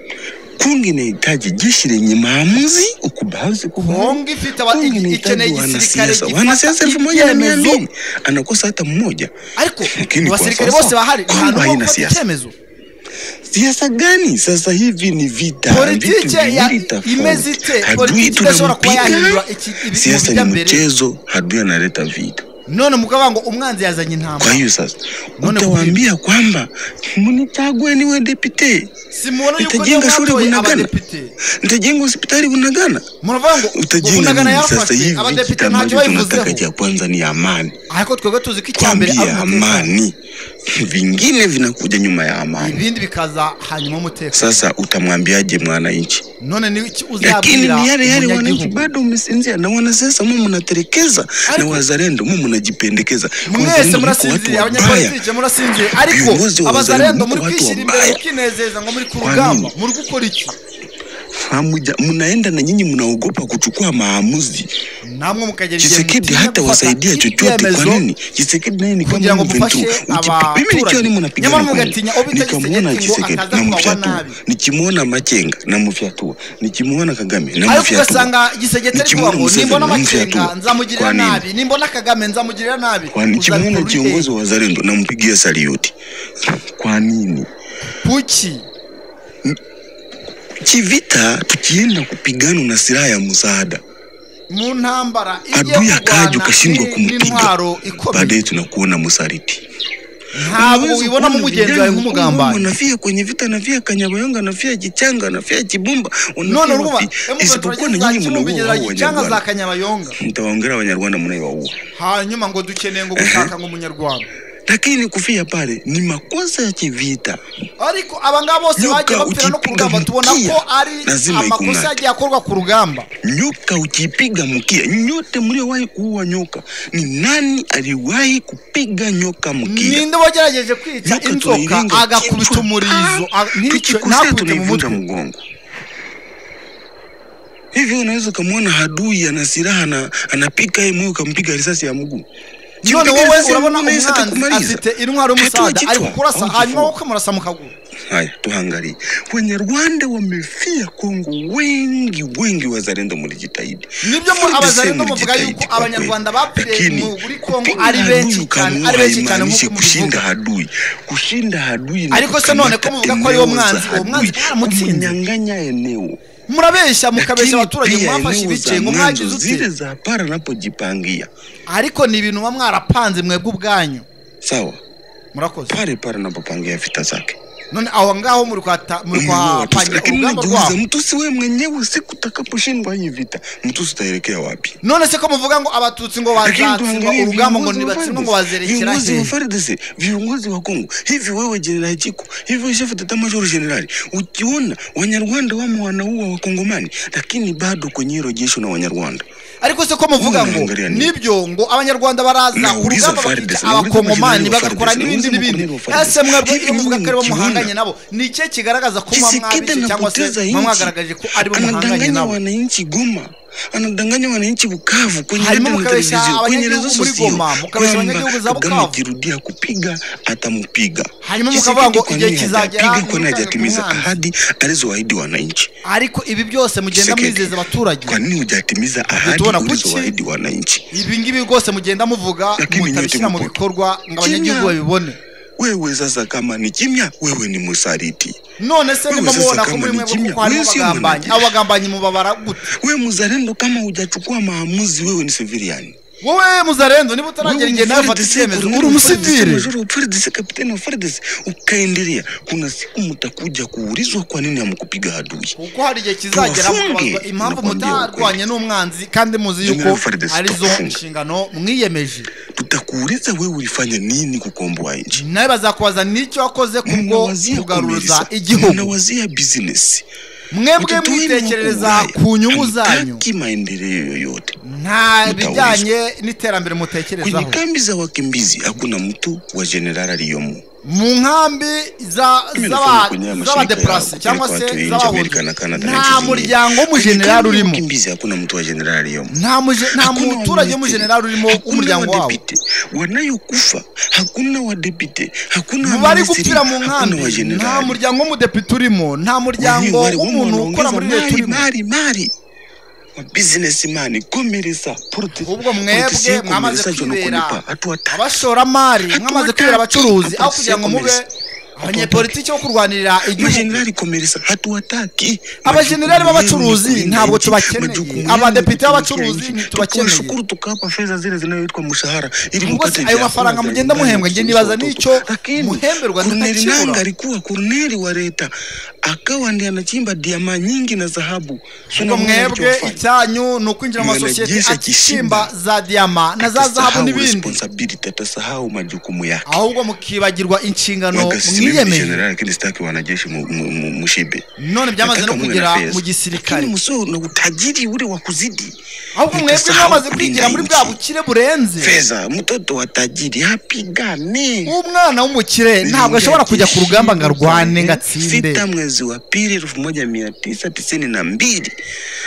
F: Kongo inahitaji jeshi lenye maamuzi, ukubazi kubwa.
B: Kongo ifite ikeneye igisirikare gifata
F: wanasiasa 1200 anakosa hata mmoja.
B: Ariko abasirikare bose bahari
F: nta haina siasa. Siasa gani sasa hivi? Ni vita.
B: Politike ya imezite, politike idashobora kuba yahindura
F: siasa ni mchezo, adui analeta vita.
B: None mukaba ngo umwanzi yazanye intambara.
F: Kwa hiyo sasa utawaambia kwamba mnichague niwe deputy,
B: simuona yuko
F: nitajenga shule Bunagana, nitajenga hospitali Bunagana,
B: muravuga ngo
F: utajenga nini? Sasa hivi
B: abadepite ntacyo babivuzeho.
F: Tunataka cha kwanza ni amani,
B: ariko twebwe tuzi ko icyambere
F: ari amani, vingine vinakuja nyuma ya amani,
B: ibindi bikaza hanyuma umutekano.
F: Sasa utamwambiaje mwananchi?
B: None ni iki uzabwira?
F: Lakini ni yale yale wananchi bado umesinzia, na wanasiasa mu mnaterekeza, na wazalendo mu mnajipendekeza.
B: Mwese murasinziriye, abanyapolitike murasinziriye, ariko abazalendo muri kwishyira imbere mukinezeza ngo muri ku rugamba, muri gukora iki?
F: Mnaenda na nyinyi mnaogopa kuchukua maamuzi.
B: Namwe mukagera igihe
F: Tshisekedi hata wasaidia chochote. Kwa nini? Tshisekedi naye ni kama M23. Mimi nikiwa ni mnapigana, nikamwona Tshisekedi namfyatua, nikimuona Makenga namfyatua, nikimuona Kagame namfyatua.
B: Ariko ugasanga Tshisekedi ari kuvuga ngo nimbona Makenga nzamugirira nabi, nimbona Kagame nzamugirira nabi.
F: Nikimuona kiongozi wa Wazalendo nampigia saluti. Kwa nini?
B: Kuki?
F: Kivita tukienda kupigana na silaha ya msaada,
B: mu ntambara
F: adui akaje ukashindwa kumupiga, baadaye tunakuona msaliti.
B: Ntabwo ubibona mu mugenzi wawe nk'umugambanyi.
F: Nafia kwenye vita, nafia Kanyabayonga, nafia Kichanga, nafia Kibumba,
B: none urumva
F: isipokuwa na nyinyi mnaua
B: Kichanga za Kanyabayonga.
F: Mtawaongera Abanyarwanda mnayowaua.
B: Hanyuma ngo dukeneye ngo gushaka ngo umunyarwanda.
F: Lakini kufia pale ni makosa ya kivita.
B: Ariko abangaba bose bagiye bapfira no ku rugamba tubona ko ari amakosa yagiye akorwa ku rugamba.
F: Nyoka ukipiga mkia, nyote mliowahi kuua nyoka, ni nani aliwahi kupiga nyoka mkia?
B: Ninde wagerageje kwica inzoka agakubita umurizo ntakubite mu mutwe
F: mgongo? Hivi unaweza kumuona adui ana silaha na anapika yeye mwe ukampiga risasi ya mguu?
B: None wowe urabona umwanzi afite intwaro y'umusada ari kukurasa hanyuma ukamurasa mu kaguru.
F: Haya, tuangalie. Wanyarwanda wamefia Kongo wengi wengi, wazalendo mlijitahidi.
B: Nibyo abazalendo muvuga yuko abanyarwanda bapfiriye muri Kongo ari benshi cyane, ari benshi cyane nkuko
F: kushinda adui. Kushinda adui.
B: Ariko se none ko muvuga ko ari wo mwanzi, uwo mwanzi baramutsinze.
F: Kunyang'anya eneo.
B: Murabesha mukabesha abaturage mwafashe ibice ngo mwagize ute
F: zile za para napojipangia.
B: Ariko ni ibintu mwarapanze mwebwe ubwanyu.
F: Sawa.
B: Murakoze.
F: Pale pale napopangia vita zake.
B: None aho ngaho muri kwata muri kwa panya urugamba rwabo.
F: Mtusi wewe mwenyewe siku utakaposhindwa hii vita, mtusi utaelekea wapi?
B: None se ko muvuga ngo abatutsi ngo bazatsindwa urugamba ngo nibatsindwa ngo bazerekera he?
F: Viongozi wa FARDC, viongozi wa Kongo, hivi wewe Jenerali Chiko, hivi chef d'état major generali, ukiona Wanyarwanda wamo wanaua Wakongomani, lakini bado kwenye hilo jeshi na Wanyarwanda.
B: Ariko se ko muvuga ngo nibyo ngo abanyarwanda baraza urugamba bakica abakongomani bagakora n'ibindi n'ibindi, ese mwebwe iyo muvuga ko ari bo muhanganye nabo ni ikihe kigaragaza ko mwamwabishe cyangwa se mwamwagaragaje ko ari bo muhanganye nabo?
F: Wananchi Goma, anadanganya wananchi Bukavu kwenye
B: radio na televiziyo,
F: kwenye rezo
B: sosio, mukabesha abanyagihugu za Bukavu.
F: Akirudia kupiga atamupiga.
B: Hanyuma mukavuga ngo igihe kizagera
F: kwani hajatimiza ahadi alizoahidi wananchi.
B: Ariko ibi byose mugenda mwizeza abaturage.
F: Kwa nini hujatimiza ahadi ulizoahidi wananchi?
B: Ibi ngibi rwose mugenda muvuga mutabishyira mu bikorwa ngo abanyagihugu babibone.
F: Wewe sasa kama ni kimya, wewe ni msaliti.
B: None se nimba mubona ko muri mwebwe kuko harimo abagambanyi, abagambanyi mubabara gute?
F: Wewe muzalendo kama hujachukua maamuzi, wewe ni civilian.
B: Wowe muzalendo niba utaragera igihe nawe fata icyemezo uri umusivili.
F: FARDC, kapiteni wa FARDC, ukaendelea, kuna siku mtakuja kuulizwa kwa nini hamkupiga adui.
B: Kuko hari igihe kizagera mukabazwa impamvu mutarwanye n'umwanzi kandi muzi yuko arizo inshingano mwiyemeje.
F: Tutakuuliza wewe ulifanya nini kukomboa nchi.
B: Nawe bazakubaza nicyo wakoze kubwo kugaruza igihugu.
F: Mnawazia business.
B: Mwebwe mwitekerereza ku nyungu zanyu,
F: maendeleo yoyote,
B: nta bijyanye n'iterambere mutekerezaho.
F: Kwenye kambi za wakimbizi hakuna mtu wa general aliyomo.
B: Mu nkambi z'abadeplase cyangwa se z'abahunzi nta muryango w'umujenerali urimo.
F: Hakuna mtu wa general aliyomo.
B: Nta muturage w'umujenerali urimo w'umuryango wabo.
F: Wanayokufa hakuna wadepite, hakuna
B: bari gupfira mu nkambi, nta muryango w'umudepite urimo, nta muryango w'umuntu ukora muri leta urimo.
F: Mari businessman komereza
B: ubwo mwebwe mwamaze kwibera abashoramari, mwamaze kwibera abacuruzi aho kugira ngo mube abanyepolitiki bo kurwanirira igihugu.
F: Generali komereza hatuwataki.
B: Abajenerali b'abacuruzi ntabwo tubakeneye, abadepite b'abacuruzi ntitubakeneye.
F: Tukashukuru tukapa fedha zile zinazoitwa mshahara ili mukate
B: ayo mafaranga mugenda muhembwa. Nge nibaza nicyo muhemberwa
F: ntakibura. Alikuwa korneli wa leta akawa ndiye anachimba diama nyingi na dhahabu.
B: Ubwo mwebwe icyanyu ni ukwinjira mu masosiyete achimba za diama na za zahabu n'ibindi.
F: Responsibility, atasahau majukumu yake.
B: Ahubwo mukibagirwa inshingano mwiyemeje.
F: General, lakini sitaki wanajeshi mushibe.
B: None byamaze no kugera mu gisirikare.
F: Musoro na utajiri ule wa kuzidi.
B: Ahubwo mwebwe mwamaze kwigira muri bwa bukire burenze.
F: Feza, mtoto wa tajiri hapigane.
B: Umwana w'umukire ntabwo ashobora kujya ku rugamba ngo arwane ngo atsinde.
F: 6 mwezi wa pili 1992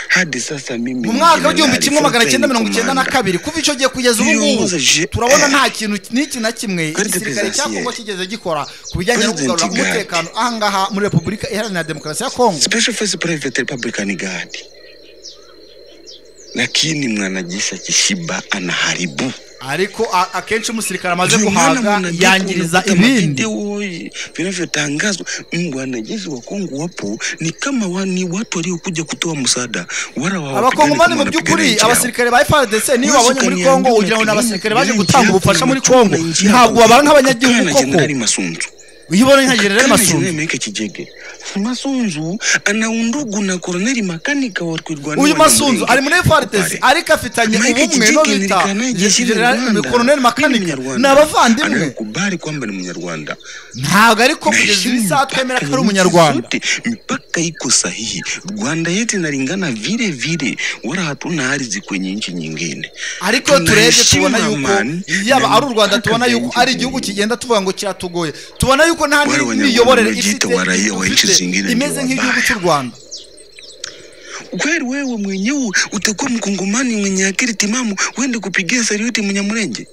F: hadi sasa mimi
B: mu mwaka w'1992 kuva icyo gihe kugeza ubu ngubu turabona nta kintu n'iki na kimwe igisirikare cya Kongo kigeze gikora ku bijyanye no kugarura umutekano aha ngaha muri Repubulika Iharanira Demokarasi ya Kongo.
F: Special Force Private Republican Guard. Lakini mwanajeshi akishiba anaharibu.
B: Ariko akenshi umusirikare amaze guhaga yangiriza ibindi
F: vinavyotangazwa. Wanajeshi wa Kongo wapo ni kama ni watu waliokuja kutoa msaada, wala wa
B: abakongomani mu by'ukuri abasirikare ba FARDC niyo babonye muri Kongo ugira ngo n'abasirikare baje gutanga ubufasha muri Kongo, ntabwo babara nk'abanyagihugu koko. Uyibona nka General Masunzu
F: Masunzu ana undugu na Colonel Makanika wa Twirwaneho.
B: Uyu Masunzu ari muri FARDC ariko afitanye ubumwe no bita Colonel Makanika ni abavandimwe.
F: Anakubali kwamba ni Munyarwanda.
B: Ntabwo ariko kugeza isaha twemera ko ari Umunyarwanda.
F: Mipaka iko sahihi. Rwanda yetu inalingana vile vile, wala hatuna ardhi kwenye nchi nyingine.
B: Ariko turebye tubona yuko yaba ari u Rwanda, tubona yuko ari igihugu kigenda tuvuga ngo kiratugoye, tubona yuko nta miyoborere ifite imeze nk'igihugu cy'u Rwanda.
F: Kweli wewe mwenyewe utakuwa mkongomani mwenye akili timamu uende kupigia saluti Munyamulenge?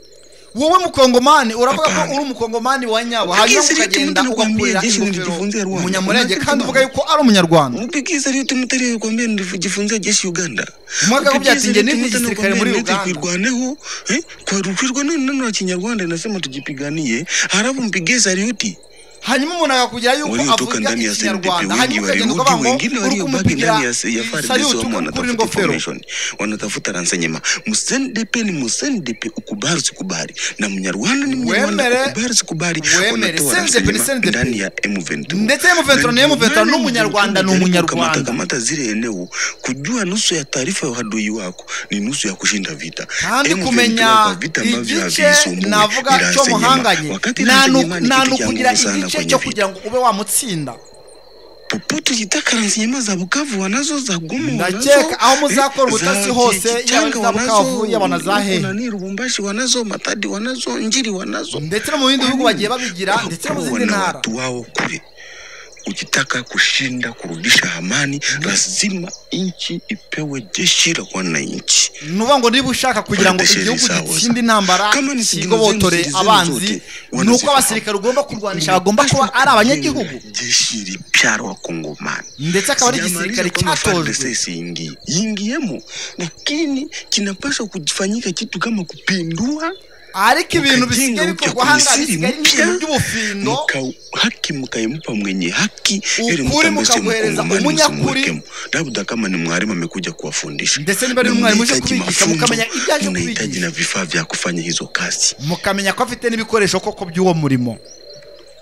B: Wowe mukongomani uravuga ko uri umukongomani wa nyawo, hanyuma ukagenda ugakurira ingofero Munyamulenge kandi uvuga yuko ari umunyarwanda.
F: Upigie saluti mutari kwambia nilijifunzia jeshi Uganda.
B: Mwaka kubyatinge n'izi gisirikare muri Uganda.
F: Twirwaneho kwa Twirwaneho neno la Kinyarwanda inasema tujipiganie, halafu mpigie saluti.
B: Hanyuma umuntu akakugira yuko avuga ikinyarwanda, hanyuma ukagenda ukavuga ngo uri kumupigira saluti kuri ingofero.
F: Wanatafuta renseignement. MCNDP ni MCNDP, ukubali usikubali, na Mnyarwanda ni Mnyarwanda, ukubali usikubali.
B: Wemere CNDP ni CNDP
F: ndani ya M23,
B: ndetse M23 ni M23 n'umunyarwanda ni umunyarwanda.
F: Kamata zile eneo, kujua nusu ya taarifa ya adui wako ni nusu ya kushinda vita.
B: Kandi kumenya igice navuga cyo muhanganye na nukugira igice cyo kugira ngo ube wamutsinda.
F: Popote ukitaka renseignement za Bukavu wanazo, za Goma wanazo,
B: ndakeka aho muzakora ubutasi hose, yaba za Bukavu yaba na za hehe,
F: nani Lubumbashi wanazo, Matadi wanazo, Njiri wanazo,
B: ndetse no mu bindi bihugu bagiye babigira, ndetse no mu zindi ntara.
F: Watu wao kule. Ukitaka kushinda kurudisha amani, lazima nchi ipewe jeshi la wananchi.
B: Nuvuga ngo niba ushaka kugira ngo igihugu gitsinde intambara kigobotore abanzi, nuko abasirikare ugomba kurwanisha bagomba kuba ari abanyagihugu.
F: Jeshi lipya la Wakongomani,
B: ndetse akaba ari igisirikare cyatojwe
F: yingiyemo, lakini kinapaswa kufanyika kitu kama kupindua.
B: Ariko ibintu bisigaye bikorwa hanga bisigaye ibintu by'ubufindo.
F: Haki mkayempa mwenye haki, ili
B: ukuri mukaguhereza umunyakuri.
F: Labda kama ni mwalimu amekuja kuwafundisha,
B: ndetse niba ari umwarimu uje kubigisha mukamenya ibyo aje
F: kubigisha, na vifaa vya kufanya hizo kazi,
B: mukamenya ko afite n'ibikoresho koko by'uwo murimo.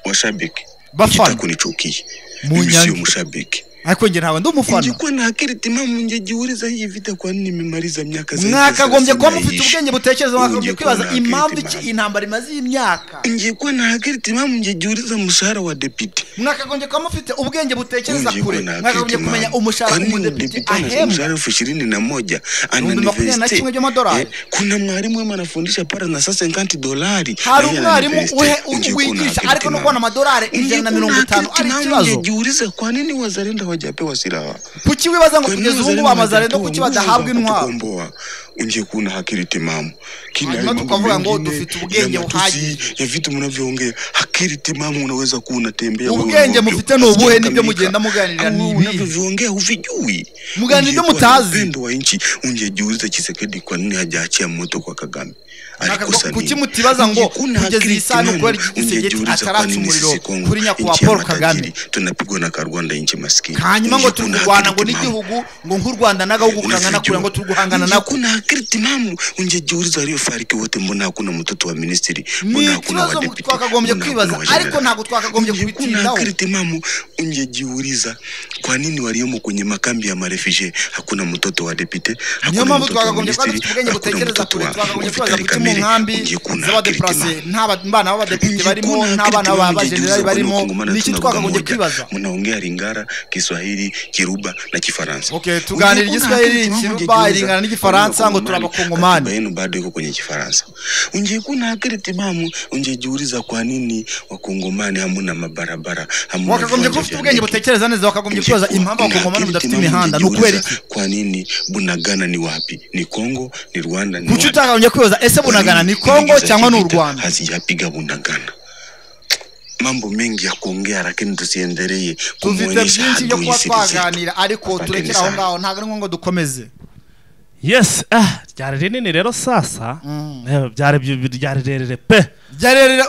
F: Washabiki
B: bafana
F: kunichukia mimi sio mshabiki,
B: ariko nge ntawe ndi umufana.
F: Ungekuwa na akili timamu ungejiuliza hii vita kwa nini nimemaliza miaka zaidi.
B: Mwakagombye kuba mufite ubwenge butekereza, mwakagombye kwibaza impamvu iki intambara imaze imyaka.
F: Ungekuwa na akili timamu ungejiuliza mshahara wa deputy.
B: Mwakagombye kuba mufite ubwenge butekereza kure, mwakagombye kumenya umushahara w'umudepite ahembwa
F: mshahara 21,000 ana
B: by'amadolari.
F: Kuna mwalimu wema anafundisha para na sasa $50.
B: Hari umwarimu wigisha ariko no kubona amadolari 150 ari ikibazo.
F: Ungejiuliza kwa nini wazalendo hawajapewa silaha.
B: Kuki wibaza ngo kugeza ubu bamazalendo kuki badahabwa intwaro?
F: Ungekuwa na akili timamu.
B: Kila tukavuga ngo dufite ubwenge buhagije
F: ya vitu mnavyoongea, akili timamu unaweza kuwa unatembea.
B: Ubwenge mufite ni ubuhe nibyo mugenda muganira ni ibi
F: unavyoongea huvijui.
B: Muganira ibyo mutazi.
F: Upendo wa nchi. Ungejiuliza Tshisekedi kwa nini hajaachia moto kwa Kagame.
B: Kuki mutibaza ngo kugeza iyi saha nuko ari Tshisekedi ataratsa umuriro kuri nyakubahwa Paul Kagame?
F: Tunapigwa na Rwanda nchi maskini.
B: Hanyuma ngo turi kurwana ngo n'igihugu ngo nk'u Rwanda n'agahugu kangana kure ngo turi guhangana nako.
F: Kuna akili timamu. Ungejiuliza waliofariki wote, mbona hakuna mtoto wa ministry, mbona hakuna wa deputy?
B: Twakagombye kwibaza ariko ntabwo twakagombye kubitindaho.
F: Kuna akili timamu. Ungejiuliza kwa nini waliomo kwenye makambi ya marefugee hakuna mtoto wa deputy,
B: hakuna mtoto wa ministry, hakuna mtoto wa twakagombye kwibaza kuki mu nkambi z'abadeplase nta bana b'abadepite barimo, nta bana b'abajenerali barimo. Niki twakagombye kwibaza?
F: Mnaongea Lingala, Kiswahili, Kiruba na Kifaransa.
B: Okay, tuganira Igiswahili, Kiruba, Ilingala n'igifaransa ngo turabakongomani.
F: Katiba yenu bado iko kwenye Kifaransa. Ungekuwa na akili timamu ungejiuliza kwa nini wakongomani hamuna mabarabara, hamuna.
B: Wakagombye kuba ubwenge butekereza neza, wakagombye kwibaza impamvu abakongomani mudafite imihanda ni ukubera iki?
F: Kwa nini Bunagana ni wapi? Ni Kongo, ni Rwanda, ni
B: wapi? Kuki utakagombye kwibaza ese Bunagana ni Kongo cyangwa ni u Rwanda?
F: Hazijapiga Bunagana. Mambo mengi ya kuongea lakini tusiendelee
B: kumuonyesha byinshi byo kuba twaganira ariko turekera aho ngaho, ntabwo ari ngombwa dukomeze.
D: Yes, byari rinini rero sasa. Byari rirerire pe.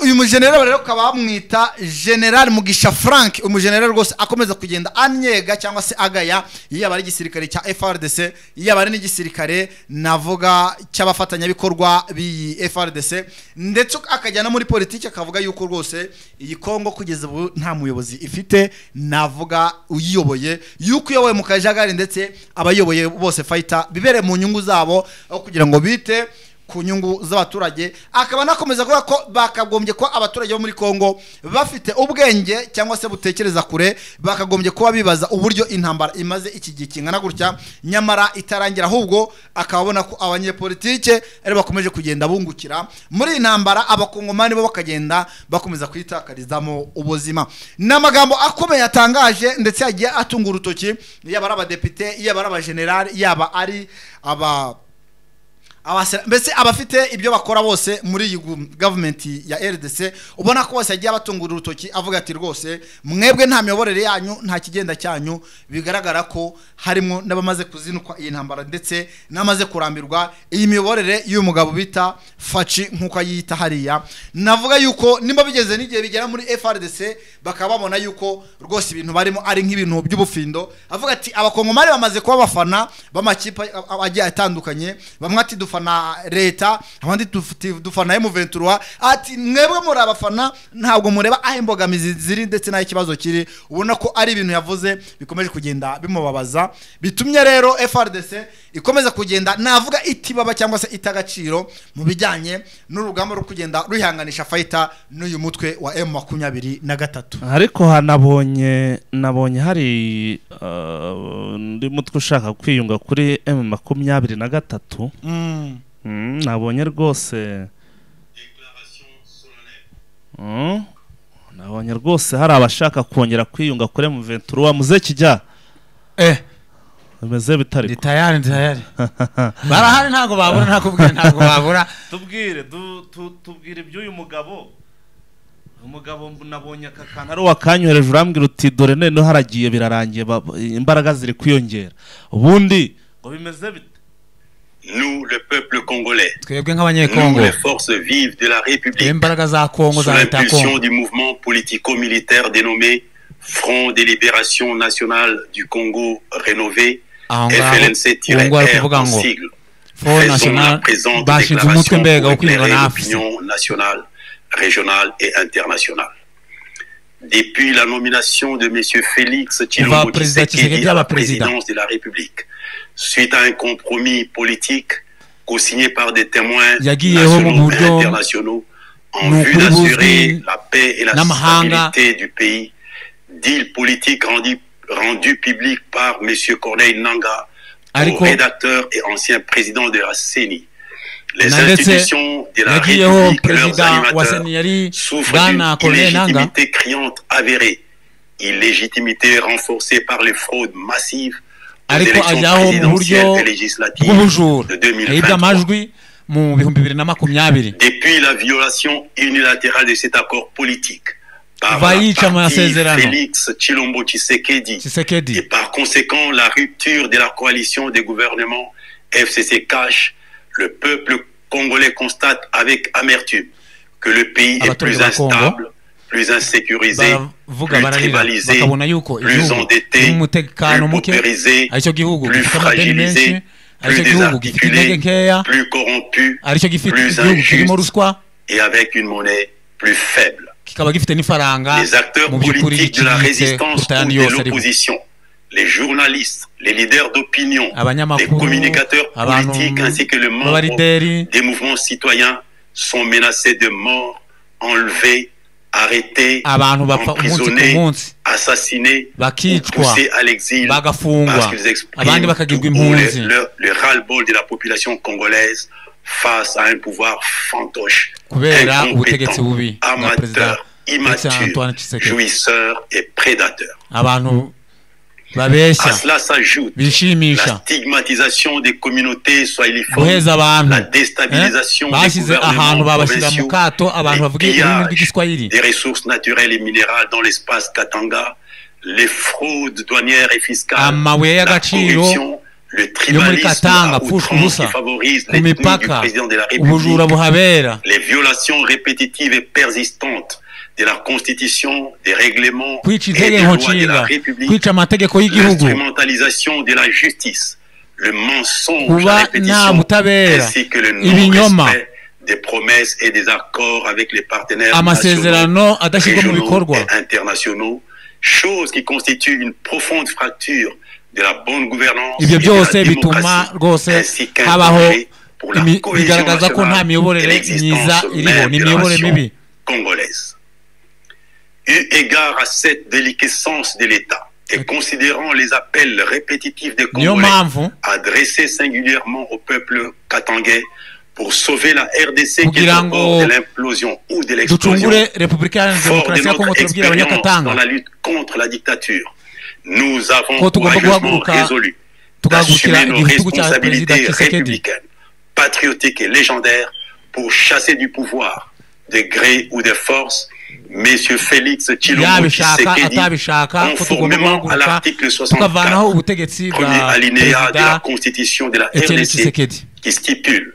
B: Uyu mujenerali rero ukaba bamwita General Mugisha Frank. Umujenerali rwose akomeza kugenda anyega cyangwa se agaya, yaba ari igisirikare cya FARDC, yaba ari n'igisirikare navuga cy'abafatanyabikorwa b'iyi FARDC, ndetse akajya no muri politiki akavuga yuko rwose iyi Kongo kugeza ubu nta muyobozi ifite navuga uyiyoboye, yuko uyoboye mu kajagari ndetse abayoboye bose fighter bibere mu nyungu zabo aho kugira ngo bite ku nyungu z'abaturage. Akaba nakomeza kuvuga ko bakagombye kuba abaturage bo muri Kongo bafite ubwenge cyangwa se butekereza kure, bakagombye kuba bibaza uburyo intambara imaze iki gihe kingana gutya nyamara itarangira, ahubwo akabona ko abanyepolitike ari bakomeje kugenda bungukira muri intambara, abakongomani bo bakagenda bakomeza kwitakarizamo ubuzima. N'amagambo akomeye atangaje ndetse yagiye atunga urutoki, yaba ari abadepite, yaba ari abagenerali, yaba ari aba mbese abafite ibyo bakora bose muri iyi government ya RDC, ubona ko bose yagiye abatungura urutoki avuga ati rwose mwebwe nta miyoborere yanyu, nta kigenda cyanyu, bigaragara ko harimo n'abamaze kuzinukwa iyi ntambara ndetse n'amaze kurambirwa iyi miyoborere y'uyu mugabo bita Faci nk'uko ayita hariya. Navuga yuko nimba bigeze n'igihe bigera muri FARDC bakaba babona yuko rwose ibintu barimo ari nk'ibintu by'ubufindo, avuga ati abakongomani bamaze kuba abafana b'amakipe agiye atandukanye, bamwe ati dufana leta, abandi dufana M23, ati mwebwe muri abafana ntabwo mureba aho imbogamizi ziri ndetse n'aho ikibazo kiri. Ubona ko ari ibintu yavuze bikomeje kugenda bimubabaza, bitumye rero FARDC ikomeza kugenda navuga itibaba cyangwa se itagaciro mu bijyanye n'urugamba rwo kugenda ruhanganisha fighter n'uyu mutwe wa M23.
D: Ariko nabonye hari undi mutwe ushaka kwiyunga kuri M23. Nabonye rwose nabonye rwose hari abashaka kongera kwiyunga kuri M23. Muze kijya bimeze bitari
E: ndi tayari barahari, ntago babura, ntakubwira ntago babura.
D: Tubwire tubwire iby'uyu mugabo. Umugabo nabonye aka kantu ari wakanyohereje urambwira uti dore none haragiye birarangiye, imbaraga ziri kwiyongera, ubundi ngo bimeze bite?
G: Nous, le peuple congolais,
E: nous,
G: les forces vives de la République, sous l'impulsion du mouvement politico-militaire dénommé Front de Libération Nationale du Congo rénové, FLNC-R en sigle, faisons la présente déclaration pour éclairer l'opinion nationale, régionale et internationale. Depuis la nomination de M. Félix Tshilombo Tshisekedi à la présidence de la République, suite à un compromis politique co-signé par des témoins nationaux et internationaux en vue d'assurer la paix et la stabilité du pays, deal politique rendu public par M. Corneille Nangaa, rédacteur et ancien président de la CENI. Les institutions de la République et leurs animateurs souffrent d'une illégitimité criante avérée, illégitimité renforcée par les fraudes massives aux élections présidentielles et législatives de 2023. Depuis la violation unilatérale de cet accord politique par la partie Félix Tshilombo Tshisekedi et par conséquent la rupture de la coalition des gouvernements FCC-CACH, le peuple congolais constate avec amertume que le pays est plus instable, plus insécurisé, plus tribalisé, plus endetté, plus paupérisé, plus fragilisé, plus désarticulé, plus corrompu, plus injuste et avec une monnaie plus faible. Les acteurs politiques de la résistance ou de l'opposition, les journalistes, les leaders d'opinion, les communicateurs politiques ainsi que les membres des mouvements citoyens sont menacés de mort, enlevés, arrêtés, emprisonnés, assassinés ou poussés à l'exil parce qu'ils expriment le ras-le-bol de la population congolaise face à un pouvoir fantoche, incompétent, amateur, immature, jouisseur et prédateur. À cela s'ajoute la stigmatisation des communautés swahiliphones, la déstabilisation des gouvernements provinciaux, les pillages des ressources naturelles et minérales dans l'espace Katanga, les fraudes douanières et fiscales, la corruption, Le
E: yo muri
G: tribalisme
E: Katanga
G: à
E: apfushwa
G: outrance
E: ubusa
G: qui favorise
E: ku
G: l'ethnie du
E: mipaka
G: président de la
E: ubujura
G: République,
E: buhabera
G: les violations répétitives et persistantes de la Constitution, des règlements
E: kwica
G: et des
E: itegeko
G: lois de la
E: nshinga
G: République,
E: kwica amategeko y'igihugu
G: l'instrumentalisation de la justice, le mensonge à
E: kuba nta
G: répétition,
E: butabera
G: ainsi que le
E: ibinyoma
G: non-respect des promesses et des accords avec les partenaires nationaux,
E: amasezerano adashyirwa mu
G: régionaux
E: bikorwa
G: et internationaux, chose qui constitue une profonde fracture de la bonne gouvernance
E: ibyo
G: et de la
E: byose bituma
G: démocratie,
E: rwose
G: ainsi qu'un
E: habaho
G: danger pour la cohésion
E: bigaragaza ko nta
G: nationale et
E: miyoborere myiza
G: l'existence
E: iriho
G: même
E: ni
G: de la
E: imiyoborere
G: nation
E: mibi
G: congolaise. Eu égard à cette déliquescence de l'État et considérant les appels répétitifs des
E: niyo
G: Congolais
E: mpamvu
G: adressés singulièrement au peuple katangais pour sauver la RDC qui est
E: kugira
G: au
E: ngo
G: bord de l'implosion ou de l'explosion,
E: ducungure Repubulika Iharanira
G: fort de
E: Demokarasi ya Kongo
G: notre
E: turabwira
G: expérience
E: abanyakatanga
G: dans la lutte contre la dictature, nous avons
E: ko tugomba
G: courageusement
E: guhaguruka
G: résolu
E: tugahagurukira
G: d'assumer nos
E: igitugu cya Perezida
G: responsabilités
E: Tshisekedi
G: républicaines, patriotiques et légendaires pour chasser du pouvoir, de gré ou de force, Messieurs Félix Tshilombo
E: yabishaka
G: Tshisekedi,
E: atabishaka ko tugomba
G: conformément à
E: guhaguruka
G: l'article
E: tukavanaho
G: 64,
E: ubutegetsi
G: premier
E: bwa
G: alinéa de la
E: Perezida
G: Constitution de la
E: Etienne
G: RDC,
E: Tshisekedi
G: qui stipule: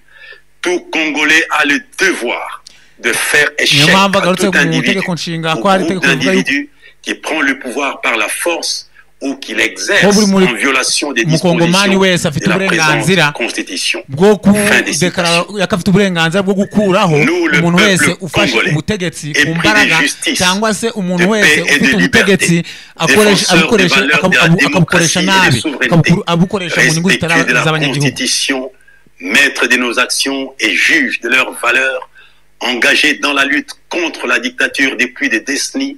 G: tout Congolais a le devoir de faire
E: niyo
G: échec
E: mpamvu
G: à
E: agarutse
G: tout
E: mu
G: individu
E: itegeko nshinga
G: ou
E: ko hari
G: groupe
E: itegeko rivuga yuko
G: d'individus qui prend le pouvoir par la force ou qui
E: ko buri
G: l'exerce
E: muri
G: en violation des
E: mukongomani
G: dispositions
E: wese afite
G: de la présente
E: uburenganzira
G: Constitution.
E: bwo
G: Fin des
E: kudekarara
G: citations.
E: afite uburenganzira bwo gukuraho
G: Nous, le
E: umuntu wese
G: peuple
E: ufashe
G: congolais,
E: ubutegetsi ku
G: épris de
E: mbaraga
G: justice,
E: cyangwa se umuntu
G: de
E: wese
G: paix et
E: ufite
G: de
E: ubutegetsi
G: liberté,
E: akoresha
G: défenseurs des
E: abukoresha
G: valeurs de la
E: akabukoresha
G: démocratie et des
E: nabi
G: souverainetés,
E: abukoresha mu nyungu zitari
G: respectueux de la
E: iz'abanyagihugu
G: Constitution, maîtres de nos actions et juges de leurs valeurs, engagés dans la lutte contre la dictature depuis des décennies,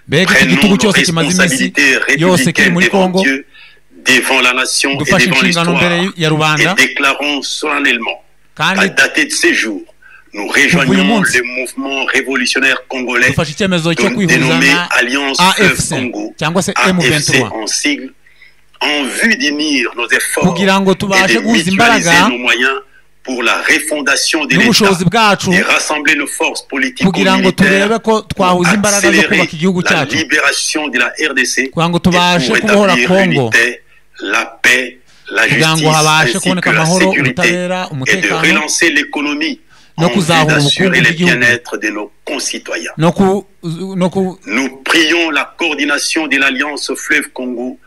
E: mbega iki
G: prenons
E: gitugu
G: nos
E: cyose kimaze iminsi
G: responsabilités
E: yose kiri
G: républicaines
E: muri
G: devant
E: Kongo
G: Dieu, devant la nation et
E: dufashe
G: devant
E: inshingano mbere
G: l'histoire,
E: ya rubanda
G: et déclarons solennellement
E: kandi
G: qu'à dater de ces jours, nous
E: kuva uyu
G: rejoignons
E: munsi
G: le mouvement révolutionnaire congolais
E: dufashe icyemezo cyo kwihuza
G: dénommé
E: na
G: Alliance Fleuve
E: AFC
G: Congo,
E: cyangwa se
G: AFC
E: M23
G: en sigle, en vue d'unir nos efforts
E: kugira ngo
G: et
E: tubashe
G: de
E: guhuza
G: mutualiser
E: imbaraga
G: nos moyens pour la refondation de l'État
E: n'ubushobozi bwacu
G: et rassembler nos forces
E: kugira ngo
G: politico-militaires
E: turebe ko
G: pour
E: twahuza imbaraga zo
G: accélérer
E: kubaka igihugu
G: la
E: cyacu
G: libération de la RDC
E: kugira ngo
G: et
E: tubashe
G: pour
E: kubohora
G: établir
E: Kongo
G: l'unité, la paix, la
E: kugira ngo
G: justice
E: habashe
G: ainsi
E: kuboneka
G: que la
E: amahoro
G: sécurité
E: ubutabera
G: et de
E: umutekano
G: relancer l'économie
E: no
G: en vue
E: kuzahura ubukungu
G: d'assurer le
E: bw'igihugu
G: bien-être de nos concitoyens.
E: no ku no ku
G: Nous prions la coordination de l'Alliance Fleuve Congo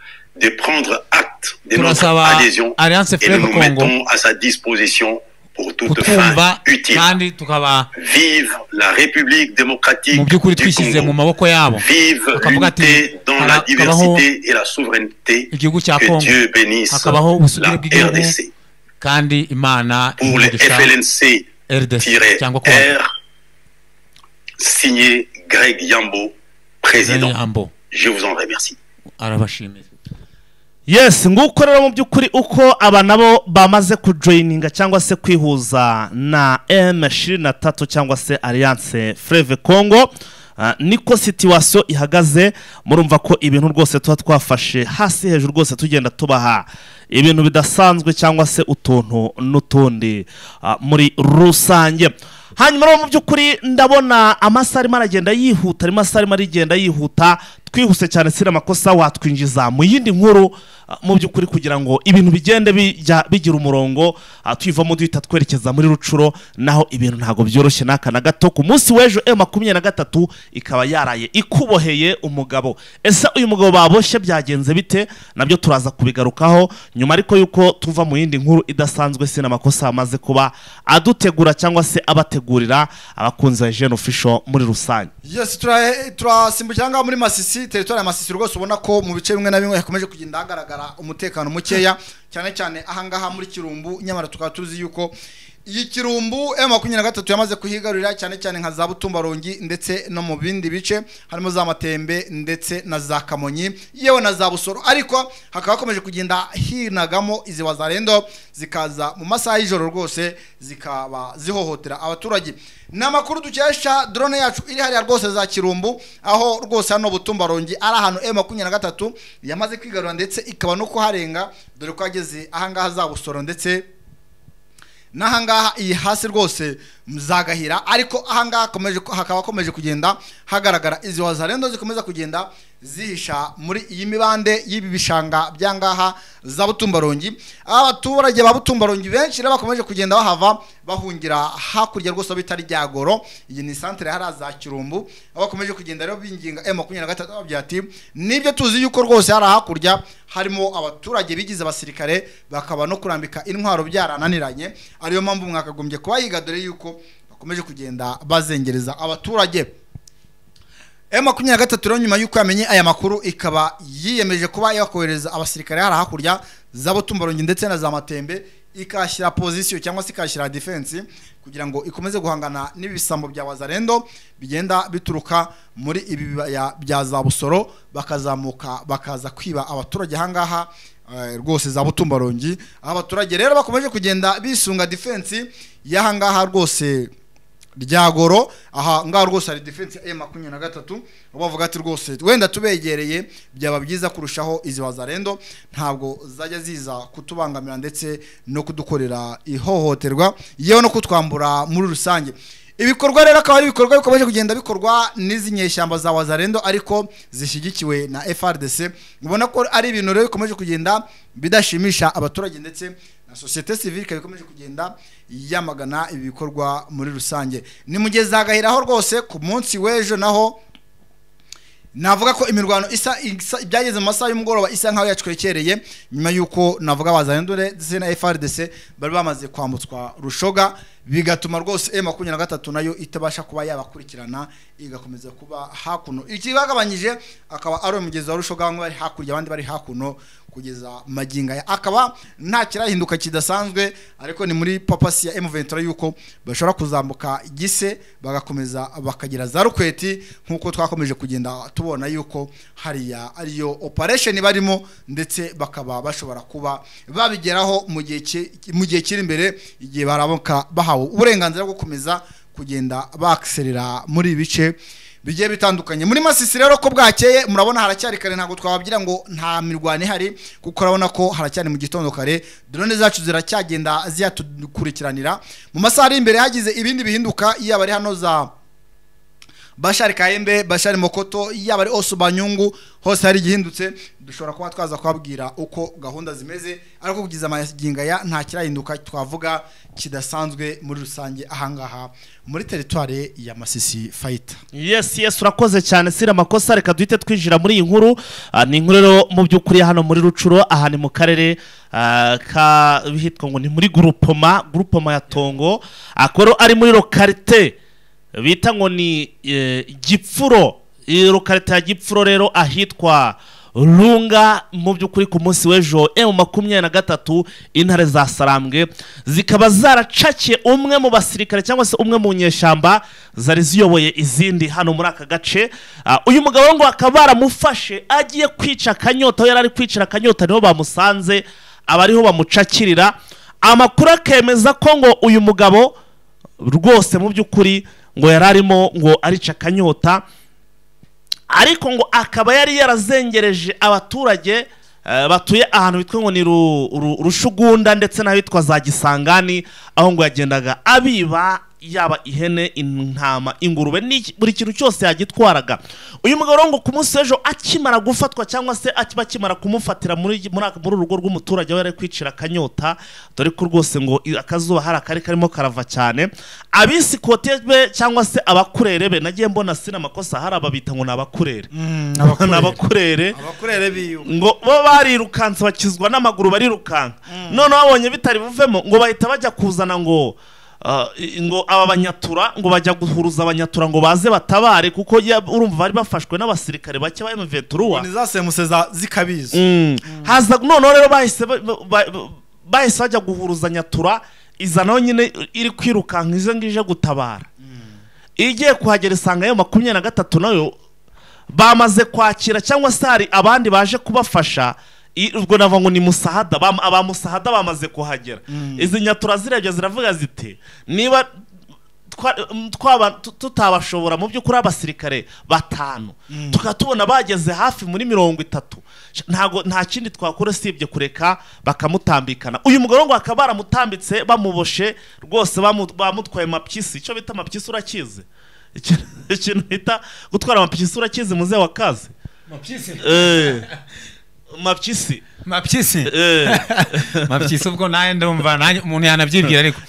G: de prendre acte de notre
E: turasaba
G: adhésion
E: Alliance
G: et nous
E: Fleuve
G: nous
E: Congo
G: mettons à sa disposition pour toute fin
E: kutwumva
G: utile.
E: kandi tukaba
G: Vive la République
E: mu
G: démocratique
E: by'ukuri
G: du
E: twishyize mu
G: Congo.
E: maboko yabo
G: Vive
E: bakavuga ati
G: l'unité dans la
E: hakabaho
G: diversité et la souveraineté.
E: igihugu cya
G: Que
E: Kongo
G: Dieu bénisse
E: hakabaho ubusugire
G: la
E: bw'igihugu
G: RDC.
E: kandi Imana
G: Pour le
E: imugisha
G: FLNC
E: RDC cyangwa Kongo
G: R, signé Greg Yambo, président.
E: Yambo
G: Je vous en remercie.
E: arabashimira
D: Yes, nguko rero mu by'ukuri uko aba nabo bamaze kujoyininga cyangwa se kwihuza na M23 cyangwa se Alliance Fleuve Congo, niko situation ihagaze. Murumva ko ibintu rwose tuba twafashe hasi hejuru rwose tugenda tubaha ibintu bidasanzwe cyangwa se utuntu n'utundi muri rusange. Hanyuma rero mu by'ukuri ndabona amasaha arimo aragenda yihuta, arimo amasaha arimo arigenda yihuta, twihuse cyane sira amakosa watwinjiza mu yindi nkuru mu by'ukuri kugira ngo ibintu bigende bijya bigira umurongo, twivamo duhita twerekeza muri Rucuro, naho ibintu ntabwo byoroshye n'aka na gato. Ku munsi w'ejo M23 ikaba yaraye ikuboheye umugabo. Ese uyu mugabo baboshye byagenze bite? Nabyo turaza kubigarukaho nyuma, ariko yuko tuva mu yindi nkuru idasanzwe sina amakosa amaze kuba adutegura cyangwa se abategurira abakunzi ba Jeune Official muri rusange.
B: Yes, turasimbukira ngaho muri Masisi, territoire ya Masisi rwose ubona ko mu bice bimwe na bimwe hakomeje kugenda hagaragara umutekano mukeya, cyane cyane ahangaha muri Kirumbu. Nyamara tukaba tuzi yuko iyi Kirumbu M23 yamaze kuhigarurira, cyane cyane nka za Butumbarongi ndetse no mu bindi bice harimo za Matembe ndetse na za Kamonyi yewe na za Busoro, ariko hakaba hakomeje kugenda hinagamo izi wazarendo zikaza mu masaha y'ijoro rwose zikaba zihohotera abaturage. Ni amakuru dukesha drone yacu iri hariya rwose za Kirumbu, aho rwose hano Butumbarongi ari ahantu M23 yamaze kwigarura ndetse ikaba no kuharenga, dore ko yageze ahangaha za Busoro ndetse n'ahangaha iyi hasi rwose muzagahira, ariko ahangaha hakaba hakomeje kugenda hagaragara izi wazarendo zikomeza kugenda zihisha muri iyi mibande y'ibi bishanga byangaha za Butumbarongi. Abaturage ba Butumbarongi benshi rero bakomeje kugenda bahava bahungira hakurya rwose bitari ryagoro. Iyi ni centre hara za Kirumbu, abakomeje kugenda rero binginga M23 babya ati nibyo tuzi yuko rwose hari hakurya harimo abaturage bigize abasirikare bakaba no kurambika intwaro byarananiranye, ariyo mpamvu mwakagombye kubayiga dore yuko bakomeje kugenda bazengereza abaturage. M23 rero nyuma yuko yamenye aya makuru ikaba yiyemeje kuba yakohereza abasirikare hari hakurya za Butumbarongi ndetse na za Matembe, ikashyira position cyangwa se ikashyira defense kugira ngo ikomeze guhangana n'ibisambo bya Wazalendo bigenda bituruka muri ibi bya za Busoro, bakazamuka bakaza kwiba abaturage ahangaha rwose za Butumbarongi. Abaturage rero bakomeje kugenda bisunga defense y'ahangaha rwose ryagoro. Aha ngaha rwose hari defense ya M23, bavuga ati rwose wenda tubegereye byaba byiza kurushaho izi Wazalendo ntabwo zajya ziza kutubangamira ndetse no kudukorera ihohoterwa yewe no kutwambura muri rusange. Ibikorwa rero akaba ari ibikorwa bikomeje kugenda bikorwa n'izi nyeshyamba za Wazalendo ariko zishyigikiwe na FARDC. Ubona ko ari ibintu rero bikomeje kugenda bidashimisha abaturage ndetse na société civile ikomeje kugenda yamagana ibi bikorwa muri rusange. Ni mugeza agahiraho rwose ku munsi w'ejo naho navuga ko imirwano isa ibyageze mu masaha y'umugoroba isa nkaho yacwekereye nyuma yuko navuga Wazalendo ndetse na FARDC bari bamaze kwambutswa Rushoga, bigatuma rwose M23 nayo itabasha kuba yabakurikirana igakomeza kuba hakuno. Ikibagabanyije akaba ari umugezi wa Rushoga, bamwe bari hakurya abandi bari hakuno kugeza maginga akaba nta kirahinduka kidasanzwe, ariko ni muri papasi ya M23 yuko bashobora kuzambuka Gise bagakomeza bakagira za Rukweti nkuko twakomeje kugenda tubona yuko hariya ariyo operation barimo, ndetse bakaba bashobora kuba babigeraho mu gihe kiri imbere igihe baraboka bahawe uburenganzira bwo gukomeza kugenda bakserera muri ibice bigiye bitandukanye. Muri Masisi rero ko bwakeye murabona haracyari kare, ntago twababwira ngo nta mirwano ihari kuko urabona ko haracyari mu gitondo kare, drone zacu ziracyagenda ziyatukurikiranira. Mu masaha ari imbere hagize ibindi bihinduka, yaba ari hano za Bashari Kayembe, Bashari Mokoto, yaba ari Osubanyungu, hose hari gihindutse dushobora kuba twaza kwabwira uko gahunda zimeze, ariko kugiza amaginga ya nta kirahinduka twavuga kidasanzwe muri rusange ahangaha muri territoire ya Masisi Fighter.
D: Yes urakoze cyane sira makosa. Reka duhite twinjira muri iyi nkuru. Ni inkuru rero mu by'ukuri hano muri Rucuro, aha ni mu karere ka bihitwa ngo ni muri groupement ya Tongo, akoro ari muri localité bita ngo ni Gipfuro. Localité ya Gipfuro rero ahitwa Runga mu by'ukuri ku munsi w'ejo M23 intare za Sarambwe zikaba zaracakiye umwe mu basirikare cyangwa se umwe mu nyeshamba zari ziyoboye izindi hano muri aka gace. Uyu mugabo ngo akaba baramufashe agiye kwica akanyota, yari ari kwicira akanyota niho bamusanze abariho bamucakirira. Amakuru akemeza ko ngo uyu mugabo rwose mu by'ukuri ngo yararimo ngo arica akanyota, ariko ngo akaba yari yarazengereje abaturage batuye ahantu bitwa ngo ni Rushugunda ndetse n'ahitwa za Gisangani, aho ngo yagendaga abiba yaba ihene, intama, ingurube, buri kintu cyose yagitwaraga. Uyu mugabo ngo ku munsi w'ejo akimara gufatwa cyangwa se akimara kumufatira muri urugo rw'umuturage we yari kwicira akanyota, dore ko rwose ngo akazuba hari akari karimo karava cyane, abisi kote be cyangwa se abakurere be, nagiye mbona sina makosa hari ababita ngo nabakurere nabakurere
B: abakurere biyo
D: ngo bo barirukanse bakizwa n'amaguru barirukanka, none babonye bitari buvemo ngo bahita bajya kuzana ngo aba banyatura ngo bajya guhuruza abanyatura ngo baze batabare, kuko urumva bari bafashwe n'abasirikare bake ba M23
B: ni zasemuse zikabizo.
D: Haza none rero bahise bajya guhuruza nyatura iza nayo nyine iri kwirukanka ize ngije gutabara. Igiye kuhagera isanga yo 23 nayo bamaze kwakira cyangwa se hari abandi baje kubafasha, ubwo nava ngo ni musahada, aba musahada bamaze kuhagera. Izi nyatura zirebye ziravuga ziti niba tutabashobora mu by'ukuri abasirikare batanu tukatubona bageze hafi muri 30, ntago nta kindi twakora sibye kureka bakamutambikana. Uyu mugabo ngo akaba baramutambitse bamuboshe rwose bamutwaye mapyisi, icyo bita mapyisi urakize, ikintu bita gutwara amapyisi urakize muze wakaze. Mapyisi
E: Mapyisi Mapyisi ubwo nawe ndumva nanjye umuntu yanabyibwira ariko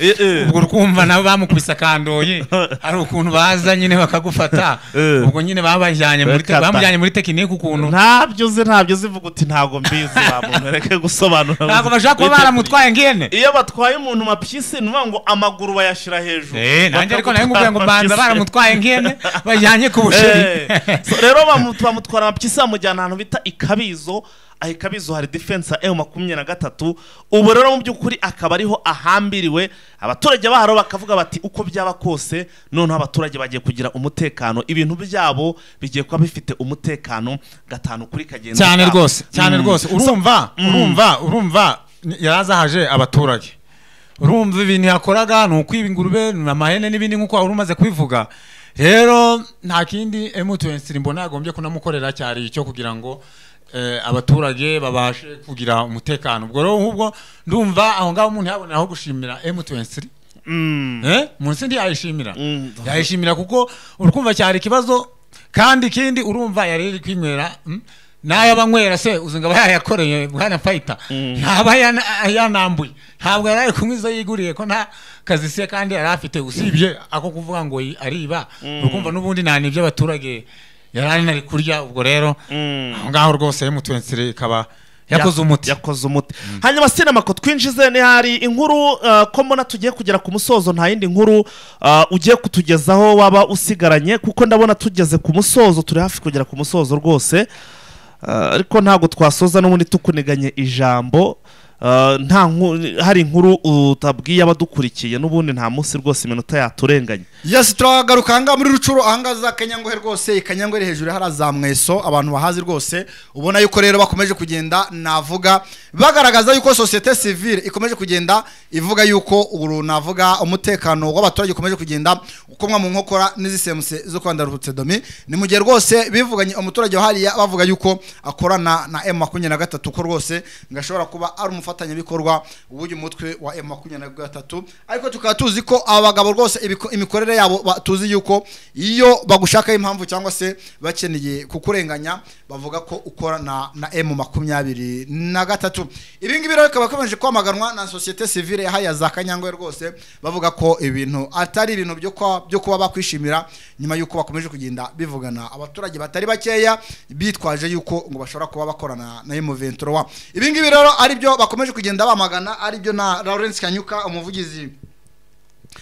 E: ubwo urkumva nabo bamukubise akandoyi hari ukuntu baza nyine bakagufata ubwo nyine babajyanye muri bamujyanye muri tekinike ukuntu
D: ntabyo uzi vuga uti ntago mbizi bamuntu reke gusobanura
E: ntabwo bashaka kuba baramutwaye ngene
D: iyo batwaye umuntu Mapyisi nuvuga ngo amaguru bayashira hejuru
E: nanjye ariko nayo nguvuga ngo banza baramutwaye ngene bajyanye ku busheri
D: rero bamutwara Mapyisi bamujyana ahantu bita Ikabizo. Ikabizo hari defense ya M23 ubu rero mu by'ukuri akaba ariho ahambiriwe abaturage baharo bakavuga bati uko byaba kose noneho abaturage bagiye kugira umutekano ibintu byabo bigiye kuba bifite umutekano gatanu kuri kagenzi
E: cyane rwose cyane rwose urumva yarazahaje abaturage urumva ibintu yakoraga ni ukwiba ingurube amahene n'ibindi nkuko wari umaze kubivuga rero nta kindi M23 mbona yagombye kunamukorera cyari icyo kugira ngo abaturage babashe kugira umutekano ubwo rero ahubwo ndumva aho ngaho umuntu yaboneraho gushimira M23 munsi ndi yayishimira kuko urukumva cyari ikibazo kandi ikindi urumva yari iri kwinywera nayo abanywera se uzinga yayakoreye bwana fighter ntaba yanambuye ntabwo yari kunywa izo yiguriye ko nta kazi se kandi yari afite usibye ako kuvuga ngo ariba urukumva n'ubundi nta nibyo abaturage yarari nari kurya ubwo rero aho ngaho rwose M23 ikaba yakoze
D: umuti hanyuma sinamako twinjize ni hari inkuru ko mbona tugiye kugera ku musozo nta yindi nkuru ugiye kutugezaho waba usigaranye kuko ndabona tugeze ku musozo turi hafi kugera ku musozo rwose ariko ntabwo twasoza n'ubundi tukuniganye ijambo nta hari inkuru utabwiye abadukurikiye n'ubundi nta munsi rwose iminota yaturenganye.
B: Yes, turagaruka hanga muri Rucuro ahanga za Kanyangohe rwose Kanyangohe hejuru haraza mweso abantu bahazi rwose ubona yuko rero bakomeje kugenda navuga bagaragaza yuko société civile ikomeje kugenda ivuga yuko uru navuga umutekano w'abaturage ukomeje kugenda ukomwa mu nkokora n'izisemuse zo kwanda ruhutse domi ni mu gihe rwose bivuganye umuturage hariya bavuga yuko akorana na M23 ko rwose ngashobora kuba ari umufatanyabikorwa w'uyu mutwe wa M23 ariko tukaba tuzi ko abagabo rwose imikorere yabo tuzi yuko iyo bagushaka impamvu cyangwa se bakeneye kukurenganya bavuga ko ukora na M23. Ibi ngibi rero bikaba bikomeje kwamaganwa na société civile haya za Kanyangwe rwose bavuga ko ibintu atari ibintu byo kuba bakwishimira nyuma yuko bakomeje kugenda bivugana abaturage batari bakeya bitwaje yuko ngo bashobora kuba bakorana na M23. Ibi ngibi rero ari byo bakomeje kugenda bamagana ari byo na Lawrence Kanyuka umuvugizi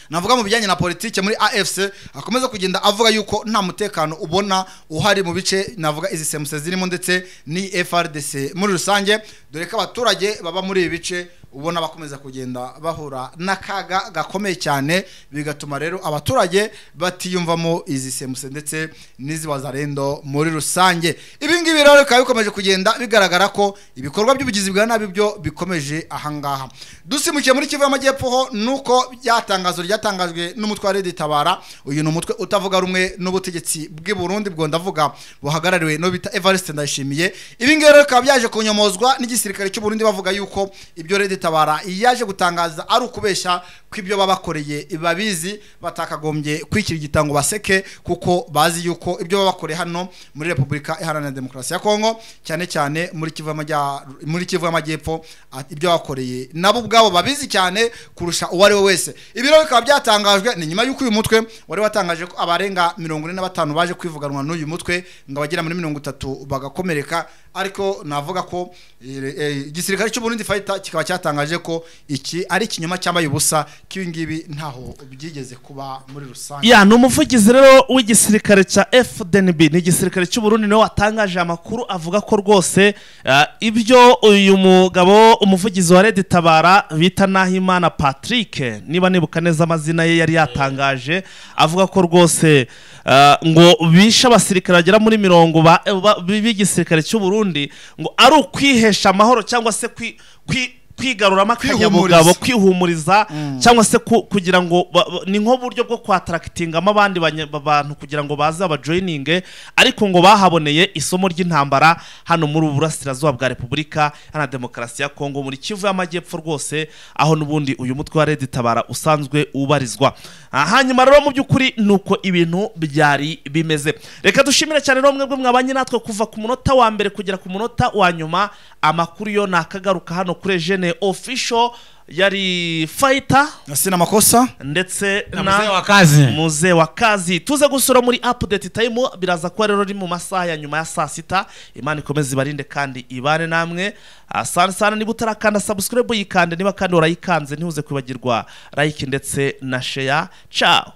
B: navuga mu bijyanye na politike muri AFC akomeza kugenda avuga yuko nta mutekano ubona uhari mu bice navuga izi semuse zirimo ndetse ni FRDC muri rusange dore ko abaturage baba muri ibi bice ubona bakomeza kugenda bahura n'akaga gakomeye cyane bigatuma rero abaturage batiyumvamo izi semuse ndetse n'izi bazarendo muri rusange. Ibi ngibi rero bikaba bikomeje kugenda bigaragara ko ibikorwa by'ubugizi bwa nabi byo bikomeje ahangaha. Dusimukiye muri Kivu y'Amajyepfo ho nuko byatangazo ryatangajwe n'umutwe wa Red Tabara uyu ni umutwe utavuga rumwe n'ubutegetsi bw'i Burundi bwo ndavuga buhagarariwe no bita Evariste Ndayishimiye. Ibi ngibi rero bikaba byaje kunyomozwa n'igisirikare cy'u Burundi bavuga yuko ibyo Red Tabara yaje gutangaza ari ukubesha kwibyo babakoreye babizi batakagombye kwikira igitango baseke kuko bazi yuko ibyo babakoreye hano muri Republika Iharanira Demokarasi ya Kongo cyane cyane muri Kivu y'Amajyepfo ibyo bakoreye nabo ubwabo babizi cyane kurusha uwo ari we wese. Ibi rero bikaba byatangajwe ni nyuma yuko uyu mutwe wari watangaje ko abarenga 45 baje kwivuganwa n'uyu mutwe ngo abagera muri 30 bagakomereka ariko navuga ko igisirikare cy'u Burundi fighter kikaba cyatangaje ko iki ari ikinyoma cyambaye ubusa k'ibingibi ntaho byigeze kuba muri rusange.
D: Ya ni umuvugizi rero w'igisirikare cya FDNB ni igisirikare cy'u Burundi niwe watangaje amakuru avuga ko rwose ibyo uyu mugabo umuvugizi wa Red Tabara bita Nahimana Patrick niba nibuka neza amazina ye yari yatangaje avuga ko rwose ngo bisha abasirikare bagera muri 100 b'igisirikare cy'u Burundi ngo ari ukwihesha amahoro cyangwa se kwigaruramo akanyabugabo, kwihumuriza cyangwa se kugira ngo ni nk'uburyo bwo kwatarakitingamo abandi bantu kugira ngo baze abajoyininge, ariko ngo bahaboneye isomo ry'intambara hano muri Burasirazuba bwa Repubulika Iharanira Demokarasi ya Kongo, muri Kivu y'Amajyepfo rwose, aho n'ubundi uyu mutwe wa Red Tabara usanzwe ubarizwa. Hanyuma rero mu by'ukuri nuko ibintu byari bimeze. Reka dushimire cyane rero mwebwe mwabanye natwe kuva ku munota wa mbere kugera ku munota wa nyuma. Amakuru yo nakagaruka hano kuri Eugene Official, yari Fighter
B: Sina Makosa
D: ndetse
E: na Mzee
D: wa Kazi. Tuze gusura muri update time, biraza kuba rero ari mu masaha ya nyuma ya saa sita. Imana ikomeze ibarinde kandi ibane namwe. Asante sana, niba utarakanda subscribe yikande, niba kandi warayikanze ntiuze kwibagirwa like ndetse na share. Ciao.